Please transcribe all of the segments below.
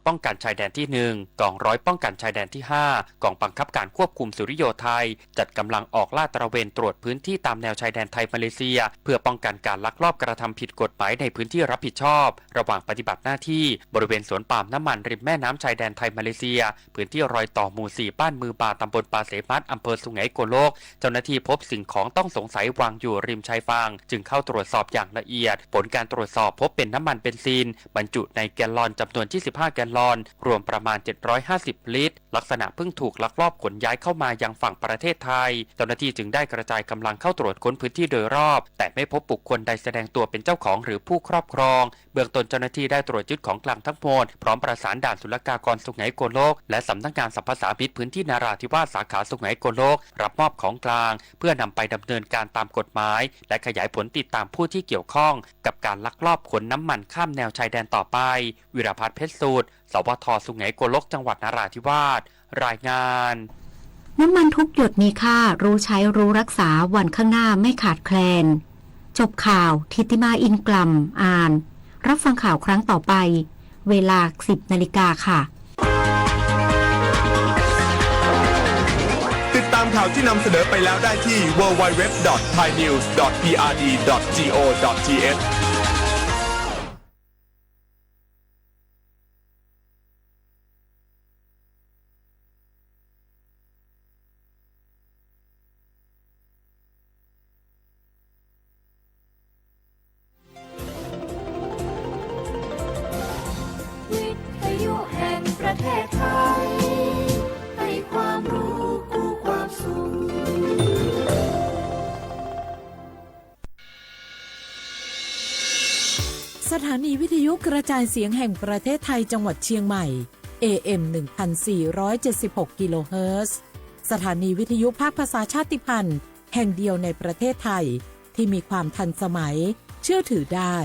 ป้องกันชายแดนที่หนึ่ง กองร้อยป้องกันชายแดนที่ห้า กองบังคับการควบคุมสุริโยทัย จัดกำลังออกลาดตระเวนตรวจพื้นที่ตามแนวชายแดนไทยมาเลเซีย เพื่อป้องกันการลักลอบกระทำผิดกฎหมายในพื้นที่รับผิดชอบ ระหว่างปฏิบัติหน้าที่บริเวณสวนปาล์มน้ำมันริมแม่น้ำชายแดนไทยมาเลเซีย พื้นที่รอยต่อหมู่สี่ บ้านมือบา ตำบลปาเสมัด อำเภอสุไหงโกลก เจ้าหน้าที่พบสิ่งของต้องสงสัยวางอยู่ริมชายฝั่ง จึงเข้าตรวจสอบอย่างละเอียด ผลการตรวจสอบพบเป็นน้ำมันเบนซิน บรรจุในแกลลอนจำนวน ยี่สิบห้า แกลลอน รวมประมาณ เจ็ดร้อยห้าสิบ ลิตร ลักษณะเพิ่งถูกลักลอบขนย้ายเข้ามายังฝั่งประเทศไทย เจ้าหน้าที่จึงได้กระจายกำลังเข้าตรวจค้นพื้นที่โดยรอบ แต่ไม่พบบุคคลใดแสดงตัวเป็นเจ้าของหรือผู้ครอบครอง เบื้องต้นเจ้าหน้าที่ได้ตรวจยึดของกลางทั้งหมด พร้อมประสานด่านศุลกากรสุไหงโกลก และสำนักงานสรรพสามิตพื้นที่นราธิวาสสาขาสุไหงโกลก รับมอบของกลาง เพื่อนำไปดำเนินการตามกฎหมาย และขยายผลติดตามผู้ที่เกี่ยวข้องกับการลักลอบขนน้ำมันข้ามแนวชายแดนต่อไป วีรพัฒน์ เพชรสูตร สวท สุไหงโกลก จังหวัดนราธิวาส รายงาน น้ำมันทุกหยดมีค่า รู้ใช้รู้รักษา วันข้างหน้าไม่ขาดแคลน จบข่าว ธิติมา อินกล่ำ อ่าน รับฟังข่าวครั้งต่อไป เวลา สิบนาฬิกาค่ะ ติดตามข่าวที่นำเสนอไปแล้วได้ที่ ดับเบิลยู ดับเบิลยู ดับเบิลยู ดอท ไทยนิวส์ ดอท พีอาร์ดี ดอท จี โอ ดอท ที เอชสถานีวิทยุกระจายเสียงแห่งประเทศไทยจังหวัดเชียงใหม่ เอ เอ็ม หนึ่งพันสี่ร้อยเจ็ดสิบหก กิโลเฮิรตซ์ สถานีวิทยุภาคภาษาชาติพันธุ์แห่งเดียวในประเทศไทย ที่มีความทันสมัย เชื่อถือได้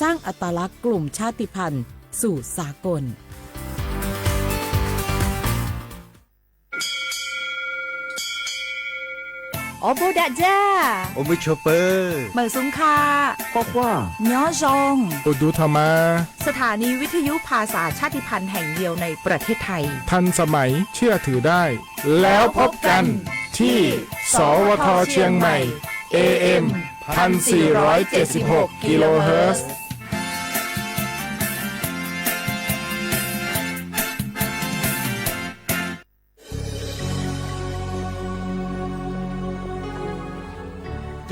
สร้างอัตลักษณ์กลุ่มชาติพันธุ์สู่สากล โอโบดะจ้า โอมิชเปอร์ เหมิงซุงค่ะ ควาควา ညီဇုန် အိၣ်ဒူထီၣ်မး สถานีวิทยุภาษาชาติพันธุ์แห่งเดียวในประเทศไทย ทันสมัย เชื่อถือได้ แล้วพบกันที่ สวท เชียงใหม่ เอ เอ็ม พันสี่ร้อยเจ็ดสิบหก กิโลเฮิรตซ์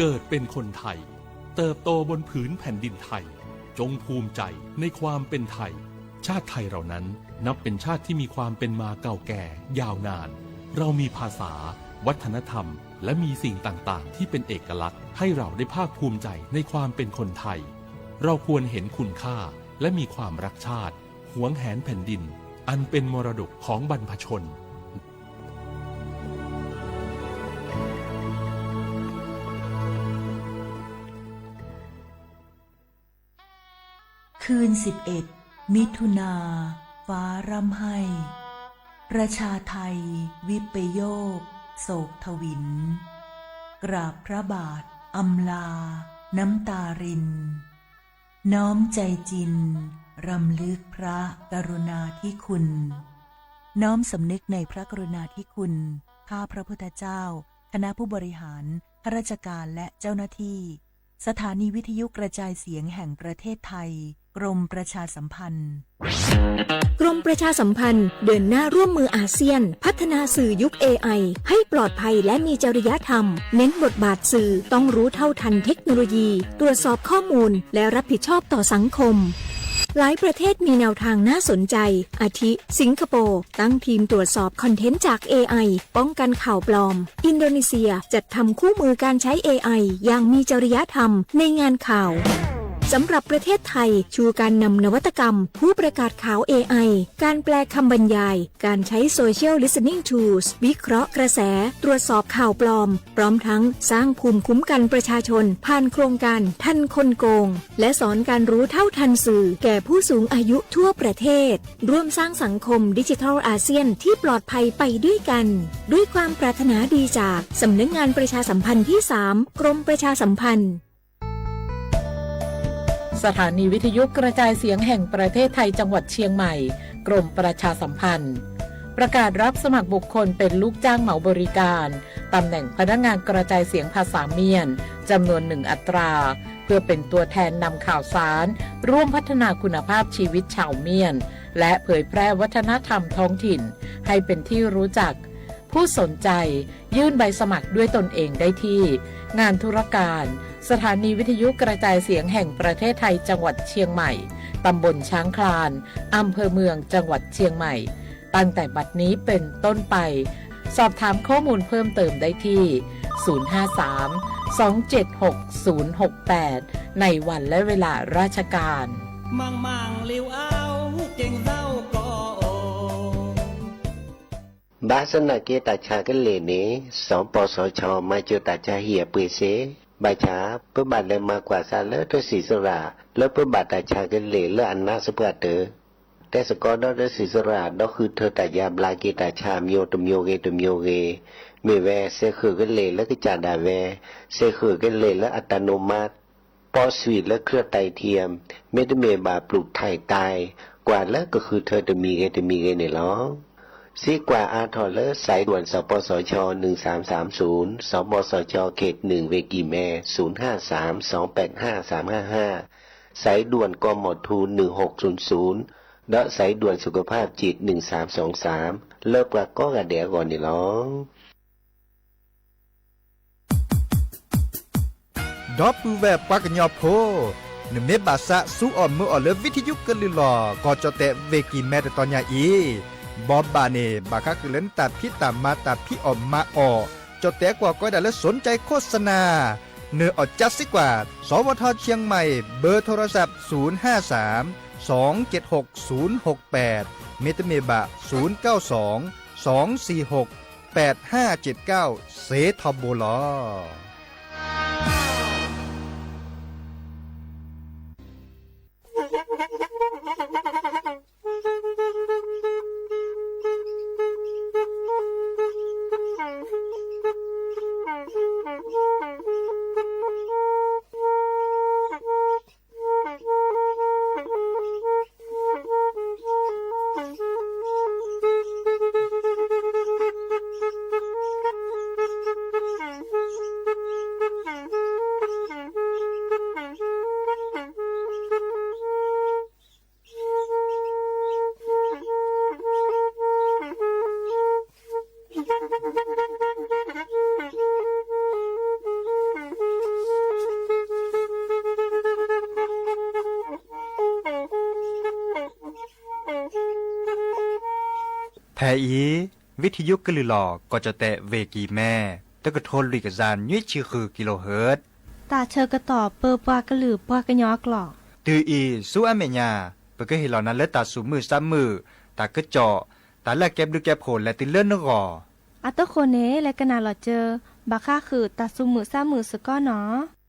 เกิดเป็นคนไทย เติบโตบนผืนแผ่นดินไทย จงภูมิใจในความเป็นไทย ชาติไทยเรานั้นนับเป็นชาติที่มีความเป็นมาเก่าแก่ยาวนาน เรามีภาษา วัฒนธรรม และมีสิ่งต่างๆ ที่เป็นเอกลักษณ์ ให้เราได้ภาคภูมิใจในความเป็นคนไทย เราควรเห็นคุณค่า และมีความรักชาติ หวงแหนแผ่นดิน อันเป็นมรดกของบรรพชน คืนสิบเอ็ด มิถุนา ฟ้าร่ำไห้ ประชาไทย วิปโยค โศกถวิล กราบพระบาท อำลา น้ำตาริน น้อมใจจริน รำลึกพระกรุณาธิคุณ น้อมสำนึกในพระกรุณาธิคุณ ข้าพระพุทธเจ้า คณะผู้บริหาร ข้าราชการและเจ้าหน้าที่ สถานีวิทยุกระจายเสียงแห่งประเทศไทย กรมประชาสัมพันธ์ กรมประชาสัมพันธ์เดินหน้าร่วมมืออาเซียน พัฒนาสื่อยุค เอไอ ให้ปลอดภัยและมีจริยธรรม เน้นบทบาทสื่อต้องรู้เท่าทันเทคโนโลยี ตรวจสอบข้อมูล และรับผิดชอบต่อสังคม หลายประเทศมีแนวทางน่าสนใจ อาทิ สิงคโปร์ ตั้งทีมตรวจสอบคอนเทนต์จาก เอไอ ป้องกันข่าวปลอม อินโดนีเซียจัดทำคู่มือการใช้ เอไอ อย่างมีจริยธรรมในงานข่าว สำหรับประเทศไทย ชูการนำนวัตกรรม ผู้ประกาศข่าว เอไอ การแปลคำบรรยาย การใช้ Social Listening Tools วิเคราะห์กระแส ตรวจสอบข่าวปลอม พร้อมทั้งสร้างภูมิคุ้มกันประชาชน ผ่านโครงการทันคนโกง และสอนการรู้เท่าทันสื่อแก่ผู้สูงอายุทั่วประเทศ ร่วมสร้างสังคมดิจิทัลอาเซียนที่ปลอดภัยไปด้วยกัน ด้วยความปรารถนาดีจากสำนักงานประชาสัมพันธ์ที่สาม กรมประชาสัมพันธ์ สถานีวิทยุกระจายเสียงแห่งประเทศไทยจังหวัดเชียงใหม่ กรมประชาสัมพันธ์ ประกาศรับสมัครบุคคลเป็นลูกจ้างเหมาบริการ ตำแหน่งพนักงานกระจายเสียงภาษาเมียน จำนวนหนึ่งอัตรา เพื่อเป็นตัวแทนนำข่าวสาร ร่วมพัฒนาคุณภาพชีวิตชาวเมียน และเผยแพร่วัฒนธรรมท้องถิ่น ให้เป็นที่รู้จัก ผู้สนใจยื่นใบสมัครด้วยตนเองได้ที่ งานธุรการ สถานีวิทยุกระจายเสียงแห่งประเทศไทยจังหวัดเชียงใหม่ ตำบลช้างคลาน อำเภอเมืองจังหวัดเชียงใหม่ ตั้งแต่บัดนี้เป็นต้นไป สอบถามข้อมูลเพิ่มเติมได้ที่ ศูนย์ห้าสาม สองเจ็ดหก ศูนย์หกแปด ในวันและเวลาราชการ ဘၣ်ဆၣ်သနာ်က့ တၢ်ဆါကလဲာ်န့ၣ် စီၤပီစီၤခၠီ မၤစၢၤတၢ်ဆါဟံၣ်အပှ့ၤစ့, ဘၣ်ဆၣ် ပဘၣ်လဲၤမၤကွၢ်စးလၢတဆံးစရၣ် လၢပဘၣ်တၢ်ဆါကလဲာ်လၢအနါစပှၢ်တၢၢ်, တဲစ့ၢ်ကီးဒီးတဆံးစရၣ် ဒီးဃုထၢတၢ်ယါဘျါက့ၤတၢ်ဆါ မျိုးတမျိုးဂ့ၤတမျိုးဂ့ၤ, မ့ၢ်ဝဲ စဲးဃုာ်ကလဲာ်လၢကစၢ်ဒၣ်ဝဲ, စဲးဃုာ်ကလဲာ်လၢအတၢ်နိးမါ ပီဆွံၣ်လၢ เครื่องไตเทียม မ့တမ့ၢ်ဘၣ် ပျုၢ်ထၢၣ်တၢ် ကွၢ်လၢကဃုထၢတမံၤဂ့ၤတမံၤဂ့ၤန့ၣ်လီၤ. စံးကွၢ်အါထီၣ်လၢ สายด่วน สปสช หนึ่งสามสามศูนย์, สปสช เขตหนึ่ง เวกีแม ศูนย์ห้าสาม สองแปดห้า สามห้าห้า, สายด่วน กมธ หนึ่งหกศูนย์ศูนย์ ဒီး สายด่วนสุขภาพจิต หนึ่งสามสองสาม လၢပှၤကိးဂၤဒဲးအဂီၢ်န့ၣ်လီၤ. ဒီပုၢ်ဝဲၢ်ပှၤကညီဖိ, နမ့ၢ်ဘၣ်သးစူအီၣ်မုာ်အီၣ်လၢ ဝံထယုကလုၢ်လီၤ ကီၢ်ကၠီၣ်တဲၣ် ဝ့ၢ်ကံၢ်မဲ တတီၤညါအံၤ, ဘီဘၣ်န့ၣ် ဘၣ်ဃးဃုာ်လၢနတၢ်ဖံးတၢ်မၤ တၢ်ဖံးအီၣ်မၤအီၣ်, ကၠီၣ်တဲၣ်ကွၢ်ကီဒၣ်လၢ สนใจโฆษณา, နအီၣ်ကၠါစ့ၢ်ကီး, สวท เชียงใหม่ เบอร์โทรศัพท์ ศูนย์ห้าสาม สองเจ็ดหก ศูนย์หกแปด မ့တမ့ၢ်ဘၣ် ศูนย์เก้าสอง สองสี่หก แปดห้าเจ็ดเก้า စ့ထီဘိလီၤ. ဖဲအံၤ ဝံထယုကလုၢ်လီၤ ကီၢ်ကၠီၣ်တဲၣ် ဝ့ၢ်ကံၢ်မဲ တကထိလွံၢ်ကယၤနွံဆံဃု kilohertz တၢ်ဆၢကတီၢ်ပၢပှၤကလုာ်ပှၤကညီအကျိာ်, တုၤအံၤဆူအမဲာ်ညါ ပကဟ့ၣ်လီၤနၤလၢတၢ်သူၣ်မုာ်သးမုာ်, တၢ်ကစီၣ်, တၢ်လၢအကဲဘျုးကဲဖှိၣ်လဲၤတုၤလၢနဂီၢ်, အတဃိန့ၣ် လဲၤကနၣ်လီၤစၢၤ ဘၣ်ဃးဃုာ်တၢ်သူၣ်မုာ်သးမုာ်စ့ၢ်ကီးနီၤ.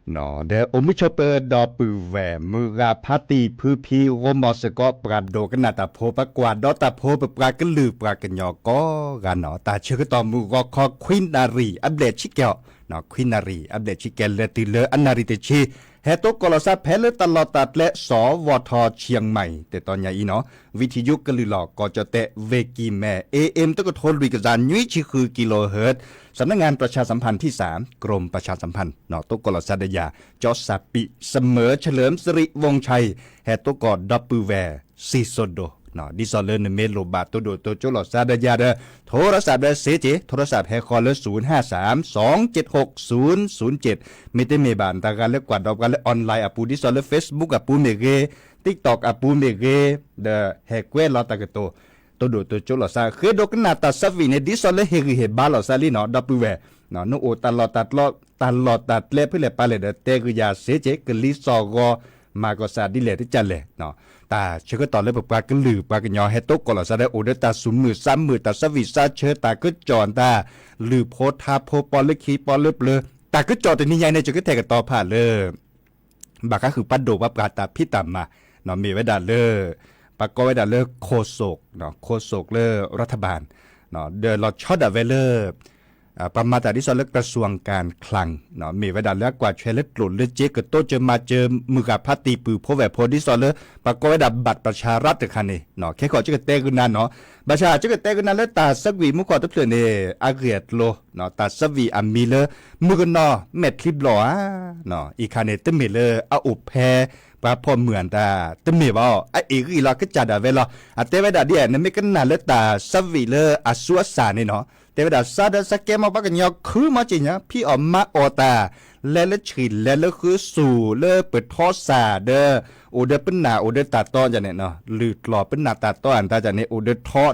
ဒီးအိၣ်မုာ်ဆိးပၢၤဒီပုၢ်ဝဲၢ် မုၢ်ဂၤဖါတံၢ်ဖုဖံ ဂီၢ်မီၢ်စ့ၢ်ကီး ပှၤဒိကနၣ်တၢ်ဖိ ပှၤကွၢ်ဒီးတၢ်ဖိ ပပှၤကလုာ်ပှၤကညီကိးဂၤနီၤ, တၢ်ဆၢကတီၢ်မုၢ်ဂီၤခီ ခွံနၣ်ရံၣ်အဘျဲၣ်ဆံကဲးအီၤ, ခွံနၣ်ရံၣ်အဘျဲၣ်ဆံကဲး လဲၤတုၤလၢအနၣ်ရံၣ်တဆံ, ဟဲတိကိးလီၤသးဖဲလၢတၢ်လီၢ်တၢ်ကျဲ စဝထ เชียงใหม่ တတီၤညါအံၤနီၤ, วิทยุကလုာ်လီၤ ကီၢ်ကၠီၣ်တဲၣ် เวกิแม เอเอ็ม တကထိလွံၢ်ကယၤနွံဆံဃုကီၣ်လိုၣ်ဟၢၣ် สำนักงานประชาสัมพันธ์ที่สาม กรมประชาสัมพันธ์ တိကိးလီၤသးဒီးယၤ ကၠီစၢ်ပံး เสมอเฉลิมสิริวงศ์ชัย ဟဲတိကိးဒီပုၢ်ဝဲၢ် စံၣ်စိၤဒိၣ်, ဒ်သိးလၢနမ့ၢ်လိၣ်ဘၣ်တိၢ်ဒိၣ်တိၢ်ကၠိလိာ်သးဒီးယၤဒီး โทรศัพท์ဒီးစ့က့ၤ, โทรศัพท์ဟဲဃီလၢ ศูนย์ห้าสาม สองเจ็ดหก ศูนย์ศูนย์เจ็ด, မ့တမ့ၢ်ဘၣ် နတဂၤလၢကွၢ်ဒီးပှၤလၢ online အပူၤ ဒ်သိးလၢ Facebook အပူၤမ့ၢ်ဂ့ၤ, TikTok အပူၤမ့ၢ်ဂ့ၤ, ဒီးဟဲကွဲးလီၤတၢ်ကတိၤ တိၢ်ဒိၣ်တိၢ်ကၠိလိာ်သး ဃ့ဒိကနၣ်တၢ်ဆၢဝံၤန့ၣ် ဒ်သိးလၢဟ့ၣ်ဂံၢ်ဟ့ၣ်ဘါလိာ်သးလံနီၤ ဒီပုၢ်ဝဲၢ်, နအိၣ်တၢ်လီၢ်တၢ်ကျဲ တၢ်လီၢ်တၢ်ကျဲဖဲလဲၣ်ပာ်လဲၣ်ဒီး တဲဂုာ်ယၤစ့က့ၤ ကလံၤစိးဂီၤ မၤကီၢ်စၢ်ဒ်လဲၣ်တကလဲၣ်, တၢ်ဆၢကတီၢ်လၢပပှၤကလုာ်ပှၤကညီဟဲတိကိးလီၤသးဒီး အိၣ်ဒီးတၢ်သူၣ်မုာ်သးမုာ် တၢ်ဆၢဝံၣ်သးဆၢ တၢ်ကစီၣ်တၢ် လုၢ်ဖိထါဖိ ပီလၢခံပီလၢပျၢၤ, တၢ်ကစီၣ်တနံၤညါအံၤန့ၣ် ယကတဲာ်ကတီၤဖးလၢ ဘၣ်ဃးဃုာ်ပှၤဒိၣ်ပှၤပှၢ်တၢ်ဖံးတၢ်မၤ, မ့ၢ်ဝဲဒၣ်လၢ ပှၤကိးဝဲဒၣ်လၢ โฆษก โฆษกလၢ รัฐบาล ဒီးလီၤဆီဒၣ်ဝဲလၢ ပှၤမၤတၢ်ဒ်သိးလၢ กระทรวงการคลัง မ့ၢ်ဝဲဒၣ်လၢအကွၢ်ထွဲလၢကျိၣ်လၢစ့ ကတိၤစၢၤမၤစၢၤ မုၢ်ဂၤဖါတံၢ်ပုၢ်ဖိဝဲၢ်ဖိ ဒ်သိးလၢ ပှၤကိးဝဲဒၣ် บัตรประชารัฐ တခါန့ၣ်, ခဲကီး ယကတဲဂုာ်နၤနီၤ, ဘၣ်ဆၣ် ယကတဲဂုာ်နၤလၢ တၢ်ဆၢဝံၣ်မူခိၣ်တဖျၢၣ်န့ၣ် အဂ့ၢ်အကျိၤ တၢ်ဆၢဝံၣ်အမံၤလၢ မုၣ်ကနီၤမဲာ်ချံဘျီၣ်ဧါ, အံၤခါန့ၣ် တမ့ၢ်လၢအအိၣ်ဖဲ ပှၤဖီၣ်မုၢ်အတၢ် တမ့ၢ်ဘၣ်အီၤ, အအ့ၣ်ဂံၢ်လီၤ ကစၢ်ဒၣ်ဝဲလီၤ. အတဲဝဲဒၣ်ဒ်အံၤ, နမ့ၢ်ကနၣ်လၢတၢ်ဆၢဝံၣ်လၢအဆူအစှၤန့ၣ်နီၤ, တဲဝဲဒၣ် စးဒၢစကဲမီၢ် ပှၤကညီခုမီၢ်က့ညါ ဖံးအီၣ်မၤအီၣ်တၢ် လဲၤလၢဆှံၣ်လဲၤလၢဃု စူၢ်လၢပထီစၢ်ဒီး အိၣ်ဒီးပနၢ်အိၣ်ဒီးတၢ်တီန့ၣ်, လုၢ်ကျီၢ်ပနၢ်တၢ်တီအတၢ်န့ၣ် အိၣ်ဒီးထီ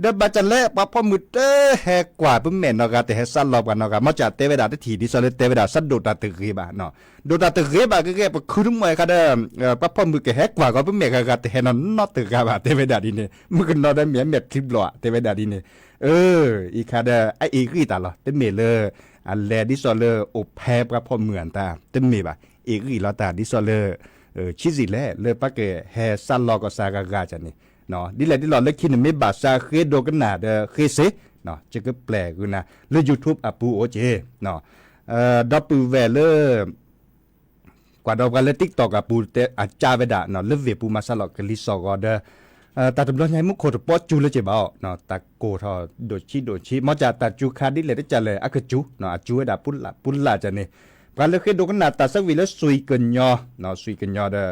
ဒီးဆီ ဒီးဘၣ်တၢ်လဲၣ် ပှၤဖီၣ်မုၢ်တဟဲကွၢ်ပမဲာ်နီတဂၤ တဟဲစးလီၤပှၤနီတဂၤ, မ့ၢ်ကၠၢ်တဲဝဲဒၣ်တထံၣ် ဒ်သိးလၢတဲဝဲဒၣ် စးဒိၣ်တၢ်တဂ့ၤဘၣ်, ဒိၣ်တၢ်တဂ့ၤဘၣ်ကဂ့ၤ ပခုတမီၢ်အခါဒီး ပှၤဖီၣ်မုၢ်ကဟဲကွၢ်ကီး ပမဲာ်ဂၤဂၤတဟဲနီၢ်နီတဂၤဘၣ် တဲဝဲဒၣ်ဒ်န့ၣ်, မုၣ်ကနီၤဒီးမဲာ်မဲာ်ချံဘျီၣ် တဲဝဲဒၣ်ဒ်န့ၣ်, အံၤခါဒီး အအ့ၣ်ဂံၢ်တၢ်လီၤ, တမ့ၢ်လၢ အလဲၤဒ်သိးလၢအိၣ်ဖဲပှၤဖီၣ်မုၢ်အတၢ် တမ့ၢ်ဘၣ်, အ့ၣ်ဂံၢ်လီၤတၢ်ဒ်သိးလၢ ဆံးစံၣ်လဲၣ် လၢပှၤကဟဲစးလီၤကီးစှၤဂၤဂၤန့ၣ်, ဒ်လဲၣ်ဒ်လဲၣ် လၢခံနမ့ၢ်ဘၣ်စးဃ့ဒိကနၣ်ဒီးဃ့စ့, ယကပျဲၢ်ဂုာ်နၤ လၢ YouTube အပူၤအိၣ်က့ၤ, ဒီပုၢ်ဝဲၢ်လၢ ကွၢ်ဒီးပှၤလၢ TikTok အပူၤ အကၢ်ဝဲဒၣ် လၢဝ့ၢ်ပူၤမၤစးလီၤကလံၤစိးဂီၤဒီး တၢ်တဘျီညါအံၤ မူခိၣ်တပီၢ်စူၤလၢက့ၤဘၣ်အီၤ, တၢ်ကိၢ်ထီၣ်ဒိၣ်ဆံးဒိၣ်ဆံး မ့ၢ်ကၠၢ်တၢ်စူၤခါဒ်လဲၣ်တကၠၢ်လဲၣ် အကစူၤ အစူၤဝဲဒၣ်ပူၤလၢ်ပူၤလၢ်န့ၣ်, ပှၤလၢဃ့ဒိကနၣ်တၢ်ဆၢဝံၣ်လၢ စွံၣ်ကညီၤ, စွံၣ်ကညီၤဒီး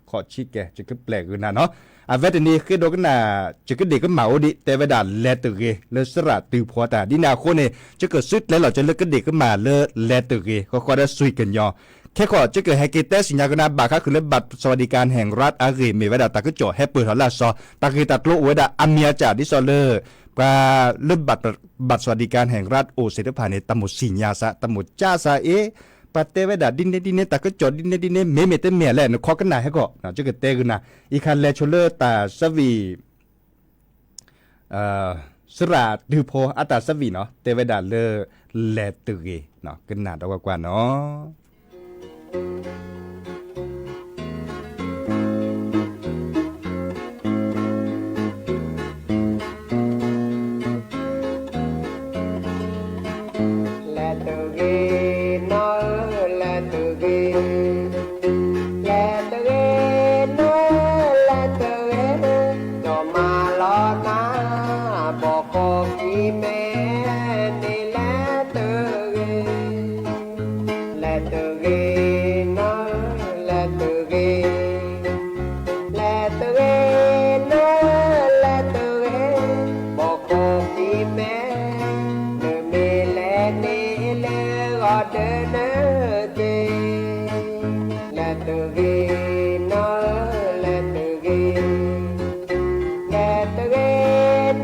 ခီၣ်ဆံးကဲ ယကပျဲၢ်ဂုာ်နၤနီၤ, အဝဲတနံၤဃ့ဒိကနၣ် ယကဒ့ၣ်ကမၣ်အိၣ်ဒံး တဲဝဲဒၣ်လဲၤတဂ့ၤ လၢစရၣ်တုၤဖီတၢ် ဒ်န့ၣ်အဃိန့ၣ် ယကစုကျဲလီၤက့ၤလၢကဒ့ၣ်ကမၣ်လၢလဲၤတဂ့ၤ ဃီဃီဒီးစွံၣ်ကညီၤ, ခဲကီး ယကဟဲက့ၤတဲစံၣ်ညါကနၤ ဘၣ်ဃးဃုာ်လၢ บัตรสวัสดิการแห่งรัฐ အဂ့ၢ်မ့ၢ်ဝဲဒၣ်တၢ်ကစီၣ်ဟဲပၢၢ်ထီၣ်လၢအစီၤ တၢ်ဂ့ၢ်တၢ်ကျိၤအိၣ်ဝဲဒၣ်အမံၤအကၠၢ် ဒ်သိးလၢ ပှၤလၢ บัตรสวัสดิการแห่งรัฐ အိၣ်သ့ၣ်တဖၣ်န့ၣ် တၢ်မိၣ်စံၣ်ညါစး တၢ်မိၣ်ကၠါစးအ့ၣ် ပှၤတဲဝဲဒၣ်ဒ်န့ၣ်ဒ်န့ၣ် တၢ်ကစီၣ်ဒ်န့ၣ်ဒ်န့ၣ် မ့မ့ၢ်တမ့ၢ်လဲၣ် နခီကနၣ်ဟဲကီး ယကတဲဂုာ်နၤ, အံၤခါလဲၤဆိလၢတၢ်ဆၢဝံၣ် စရၣ်တုၤဖီအတၢ်ဆၢဝံၣ်နီၤ တဲဝဲဒၣ်လၢ လဲၤတဂ့ၤ, ကနၣ်ဒီးကွၢ်ကွၢ်နီၤ. လဲၤတဂ့ၤ နီၢ်ဧၢ လဲၤတဂ့ၤ, လဲၤတဂ့ၤ နီၢ်ဧၢ လဲၤတဂ့ၤ, ကၠီၣ်မၤလီၤနၤ ဘီၣ်ခိၣ်ခံမဲာ်န့ၣ် လဲၤတဂ့ၤ, လဲၤတဂ့ၤ နီၢ်ဧၢ လဲၤတဂ့ၤ လဲၤတဂ့ၤ နီၢ်ဧၢ လဲၤတဂ့ၤ, ဘီၣ်ခိၣ်ခံမဲာ် နမ့ၢ်လဲၤန့ၣ် လဲၤဂီၤဒၢနက့ၤ, လဲၤတဂ့ၤ နီၢ်ဧၢ လဲၤတဂ့ၤ, လဲၤတဂ့ၤ နီၢ်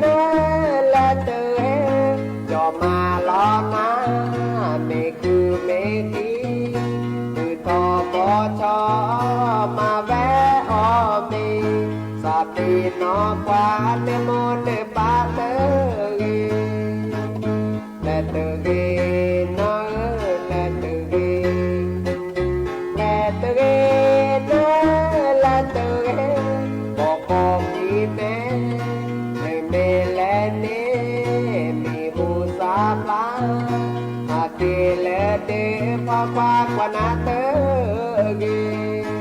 ဧၢ လဲၤတဂ့ၤ, ကၠီၣ်မၤလီၤနၤ မ့ၢ်ကုၢ်မ့ၢ်ကံ ဒုးထီၣ်ဘီၣ်ဆီ မၤဝဲအီၤမ့ၢ် စးပ့ၤနီၢ်ပှၤ နမိၢ်နပၢ်တဂ့ၤ, လဲၤတဂ့ၤ နီၢ်ဧၢ လဲၤတဂ့ၤ မဲာ်, နမ့ၢ်လဲၤန့ၣ် မံၤဟူသၣ်ဖျါ, ဟးက့ၤလၢဒ့ဖီကွၢ်ကွၢ်နၤတဂ့ၤ,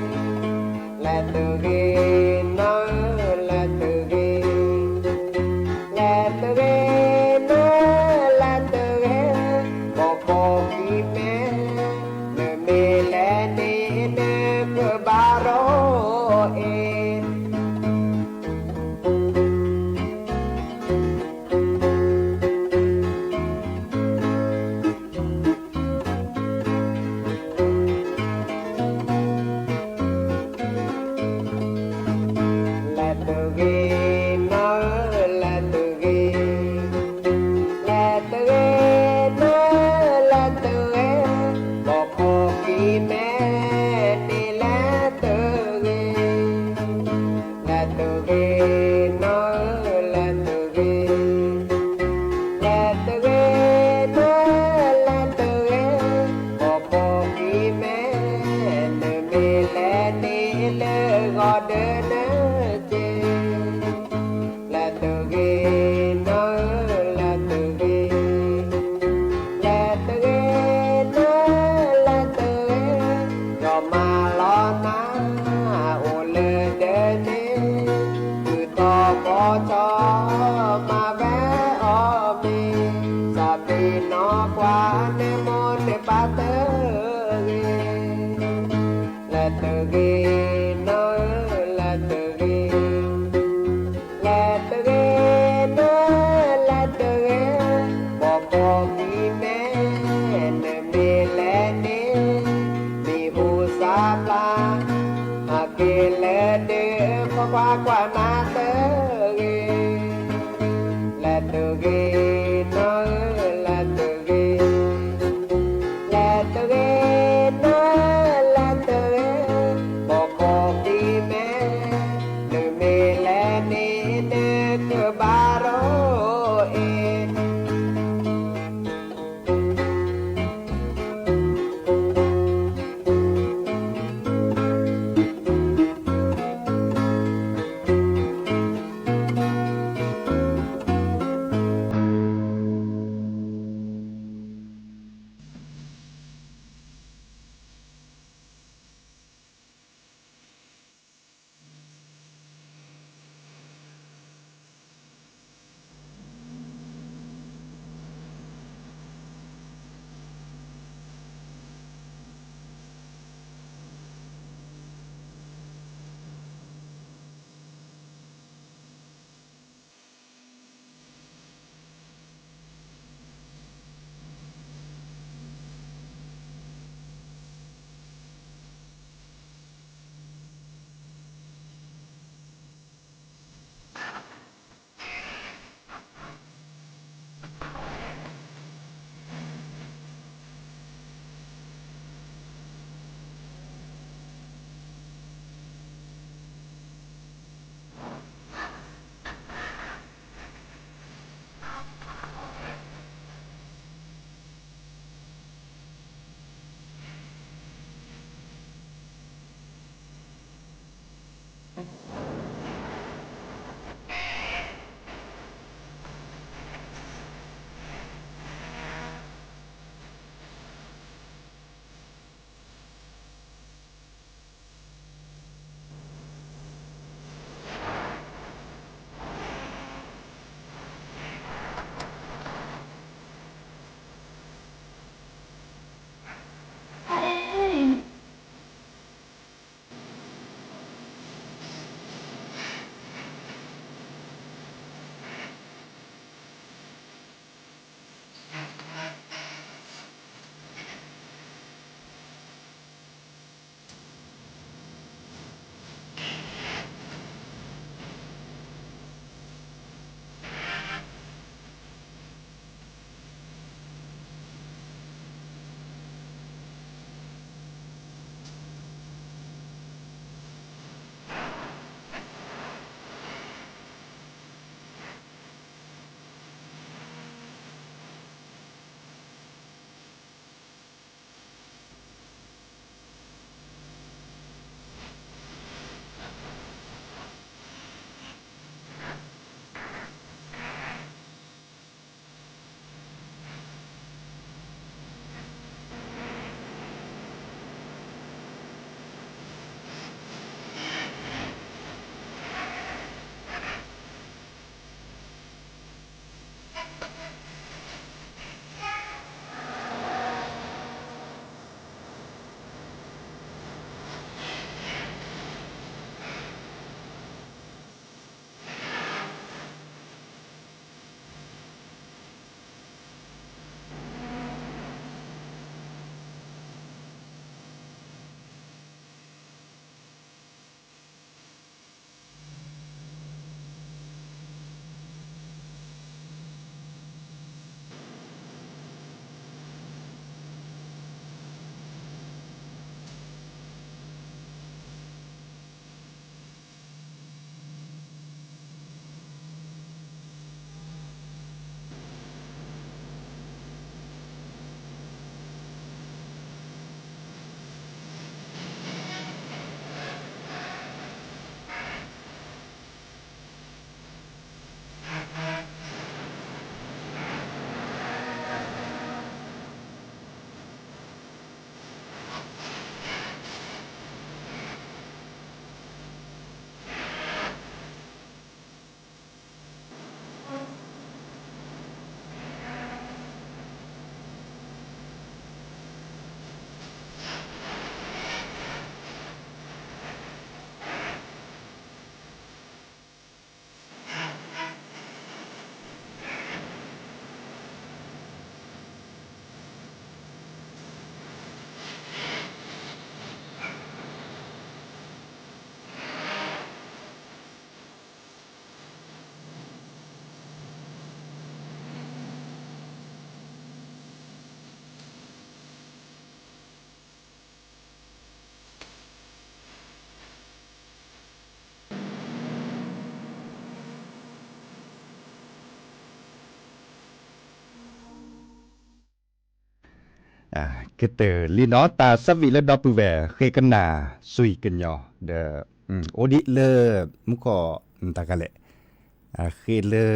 လဲၤတဂ့ၤနီၤဧၢ လဲၤတဂ့ၤ, လဲၤတဂ့ၤနီၤ လဲၤတဂ့ၤ, ပိာ်ပိာ်ကံမဲာ်, နမ့ၢ်လဲၤန့ၣ် နကဘၣ်ရိအ့ၣ် လဲၤတဂ့ၤနီၤဧၢ လဲၤတဂ့ၤ, လဲၤတဂ့ၤနီၤဧၢ လဲၤတဂ့ၤ, ပိာ်ပိာ်ကံမဲာ်န့ၣ် လဲၤတဂ့ၤ လဲၤတဂ့ၤနီၤဧၢ လဲၤတဂ့ၤ, လဲၤတဂ့ၤနီၤ လဲၤတဂ့ၤ, ပိာ်ပိာ်ကံမဲာ်, နမ့ၢ်လဲၤန့ၣ်လၢဂီၤဒၢနက့ၤ လဲၤတဂ့ၤနီၤဧၢ လဲၤတဂ့ၤ, လဲၤတဂ့ၤနီၤ လဲၤတဂ့ၤ, ယွၤမၤလီၤနၤ အိၣ်လၢဒၢးန့ၣ်, ဃုာ်ဒီးပိာ်ထီၣ် မၤဝဲအီၤမ့ၤ, သးပ့ၤနီၣ်ကွၢ် နမိၢ်နပၢ်တဂ့ၤ လဲၤတဂ့ၤနီၤဧၢ လဲၤတဂ့ၤ, လဲၤတဂ့ၤနီၤ လဲၤတဂ့ၤ, ပိာ်ပိာ်ကံမဲာ်, နမ့ၢ်လဲၤန့ၣ် မံၤဟူသၣ်ဖျါ, ဟးက့ၤလၢဒ့ဖီကွၢ်ကွၢ်နၤတဂ့ၤ လဲၤတဂ့ၤနီၤဧၢ လဲၤတဂ့ၤ, လဲၤတဂ့ၤနီၤ လဲၤတဂ့ၤ, ပိာ်ပိာ်ကံမဲာ်, နမ့ၢ်လဲၤန့ၣ် နကဘၣ်ရိအ့ၣ် ကတၢၢ်လံနီၤ တၢ်ဆၢဝံၤလၢဒီပုၢ်ဝဲၢ် ဃ့ကနၣ် စွံၣ်ကညီၤ ဒီး အိၣ်ဒံးလၢ မူခိၣ် တၢ်ကလဲၣ် ဃ့လၢ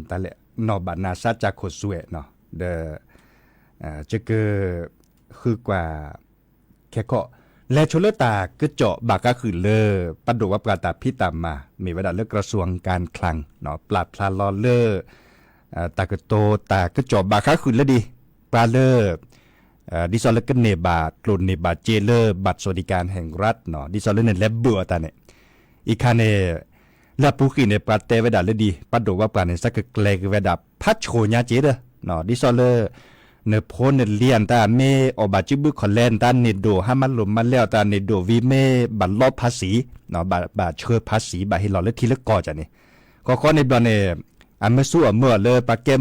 တၢ်လဲၣ် နီၢ်ဘၣ်နၤဆါ ကၠၢ်ခိၣ်စွဲးနီၤ ဒီး ယက ဃုကွၢ် ခဲခီ လဲၤဆိလၢတၢ်ကစီၣ်ဘၣ်ဃးဃုာ်လၢ ပဒိၣ်ဝဲပှၤတၢ်ဖံးတၢ်မၤ မ့ၢ်ဝဲဒၣ်လၢ กระทรวงการคลัง နီၤ ပျၢ်ဖျါလီၤလၢ တၢ်ကတိၤတၢ်ကစီၣ်ဘၣ်ဃးဃုာ်လၢဒ် ပှၤလၢ ဒ်သိးလၢကန့ၢ်ဘၣ်ကျိၣ်န့ၢ်ဘၣ်စ့လၢ บัตรสวัสดิการแห่งรัฐ နီၤ ဒ်သိးလၢနလဲၤဘၢၣ်အီၤတၢ်န့ၣ် အံၤခါန့ၣ် လၢအပူၤဃံးန့ၣ် ပှၤတဲဝဲဒၣ်လၢဒ် ပဒိၣ်ဝဲပှၤန့ၣ် စးကကျဲၤက့ၤဝဲဒၣ် ဖးဆှိၣ်ညါက့ဒီး ဒ်သိးလၢ နဖိနလံၤအတၢ်မ့ၢ်အီၣ်ဘၣ်စုဘုခီၣ်လဲ နတၢ်န့ၢ်ဒိၣ် ဟါမၢ်လိာ်မၢ်လဲအီၤတၢ်န့ၢ်ဒိၣ်ဝံၤ မ့ၢ်ဘၣ်လီဖးစံၤ ဘၣ်ဆှၢဖးစံၤ ဘၣ်ဟ့ၣ်လီၤလၢထံလၢကီၢ်ကန့ၣ် ဃီဃီန့ၣ်ဘျီန့ၣ် အမ့ၢ်ဆူၣ်အမၢၢ်အီၤလၢပှၤကဲ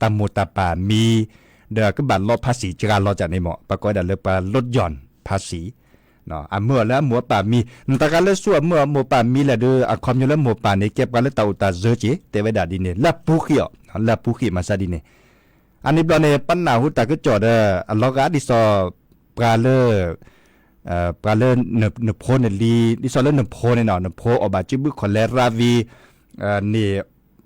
တၢ်မိၢ်တၢ်ပၢ်မံၤ ဒီးကဘၣ်လီဖးစံၤစှၤလီၤကန့ၣ်မ့ၢ် ပှၤကိးဝဲဒၣ်လၢပှၤလီယွၣ်ဖးစံၤ အမၢၢ်အီၤလၢအမိၢ်အပၢ်မံၤ နတၢ်ဂၤလၢဆူၣ်အမၢၢ်အမိၢ်ပၢ်မံၤလဲၣ်ဒီး အခီပညီလၢမိၢ်ပၢ်န့ၣ် ကဲပှၤလၢတၢ်အိၣ်တၢ်စၢက့ၤ တဲဝဲဒၣ်ဒ်န့ၣ် လၢအပူၤဃံးအီၤ လၢအပူၤဃံးမၤစၢ်ဒ်န့ၣ် အန့ၣ်ဘျီန့ၣ် ပနၢ်ဟူတၢ်ကစီၣ်ဒီး အလီၤဂာ်ဒ်သိး ပှၤလၢ ပှၤလၢနဖိနလံၤ ဒ်သိးလၢနဖိန့ၣ်နီၤ နဖိအီၣ်ဘၣ်စုဘုခီၣ်လဲရၤဝံၤ န့ၣ်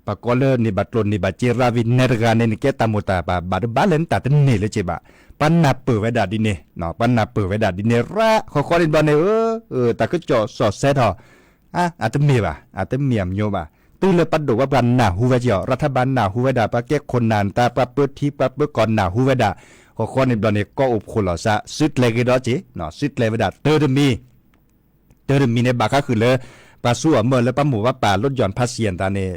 ပှၤကိးလၢန့ၢ်ဘၣ်ကျိၣ်န့ၢ်ဘၣ်စ့ရၤဝံၤ နဲတဂၤန့ၣ် နကဲတၢ်မိၢ်တၢ်ပၢ်ဘၣ်ဒီး ဘၣ်လဲၣ်နတၢ်တန့ၢ်လၢက့ၤဘၣ် ပှၤနၢ်ပၢၢ်ဝဲဒၣ်ဒ်န့ၣ် ပှၤနၢ်ပၢၢ်ဝဲဒၣ်ဒ်န့ၣ်ရၣ် ဃီဃီန့ၣ်ဘျီန့ၣ် တၢ်ကစီၣ်စီၣ်ဆဲးထီၣ် အတမ့ၢ်ဘၣ် အတမ့ၢ်အမညိဘၣ် တုၤလၢပဒိၣ်ဝဲပှၤနၢ်ဟူဝဲက့ၤအီၤ ရၤထၢၣ်ဘၣ်နၢ်ဟူဝဲဒၣ် ပှၤကဲခိၣ်နၢ်နတၢ် ပှၤပၢထံပှၤပၢကီၢ်နၢ်ဟူဝဲဒၣ် ဃီဃီန့ၣ်ဘျီန့ၣ် ကီအိၣ်ဖှိၣ်လီၤစး စုကျဲၤဂ့ၤဒီးက့ၤ စုကျဲၤဝဲဒၣ်တၢတမံၤ တၢတမံၤန့ၣ် ဘၣ်ဃးဃုာ်လၢ ပှၤဆူၣ်အမၢၢ်လၢပှၤမိၢ်ပှၤပၢ်လီယွၣ်ဖးစံၤအတၢ်န့ၣ်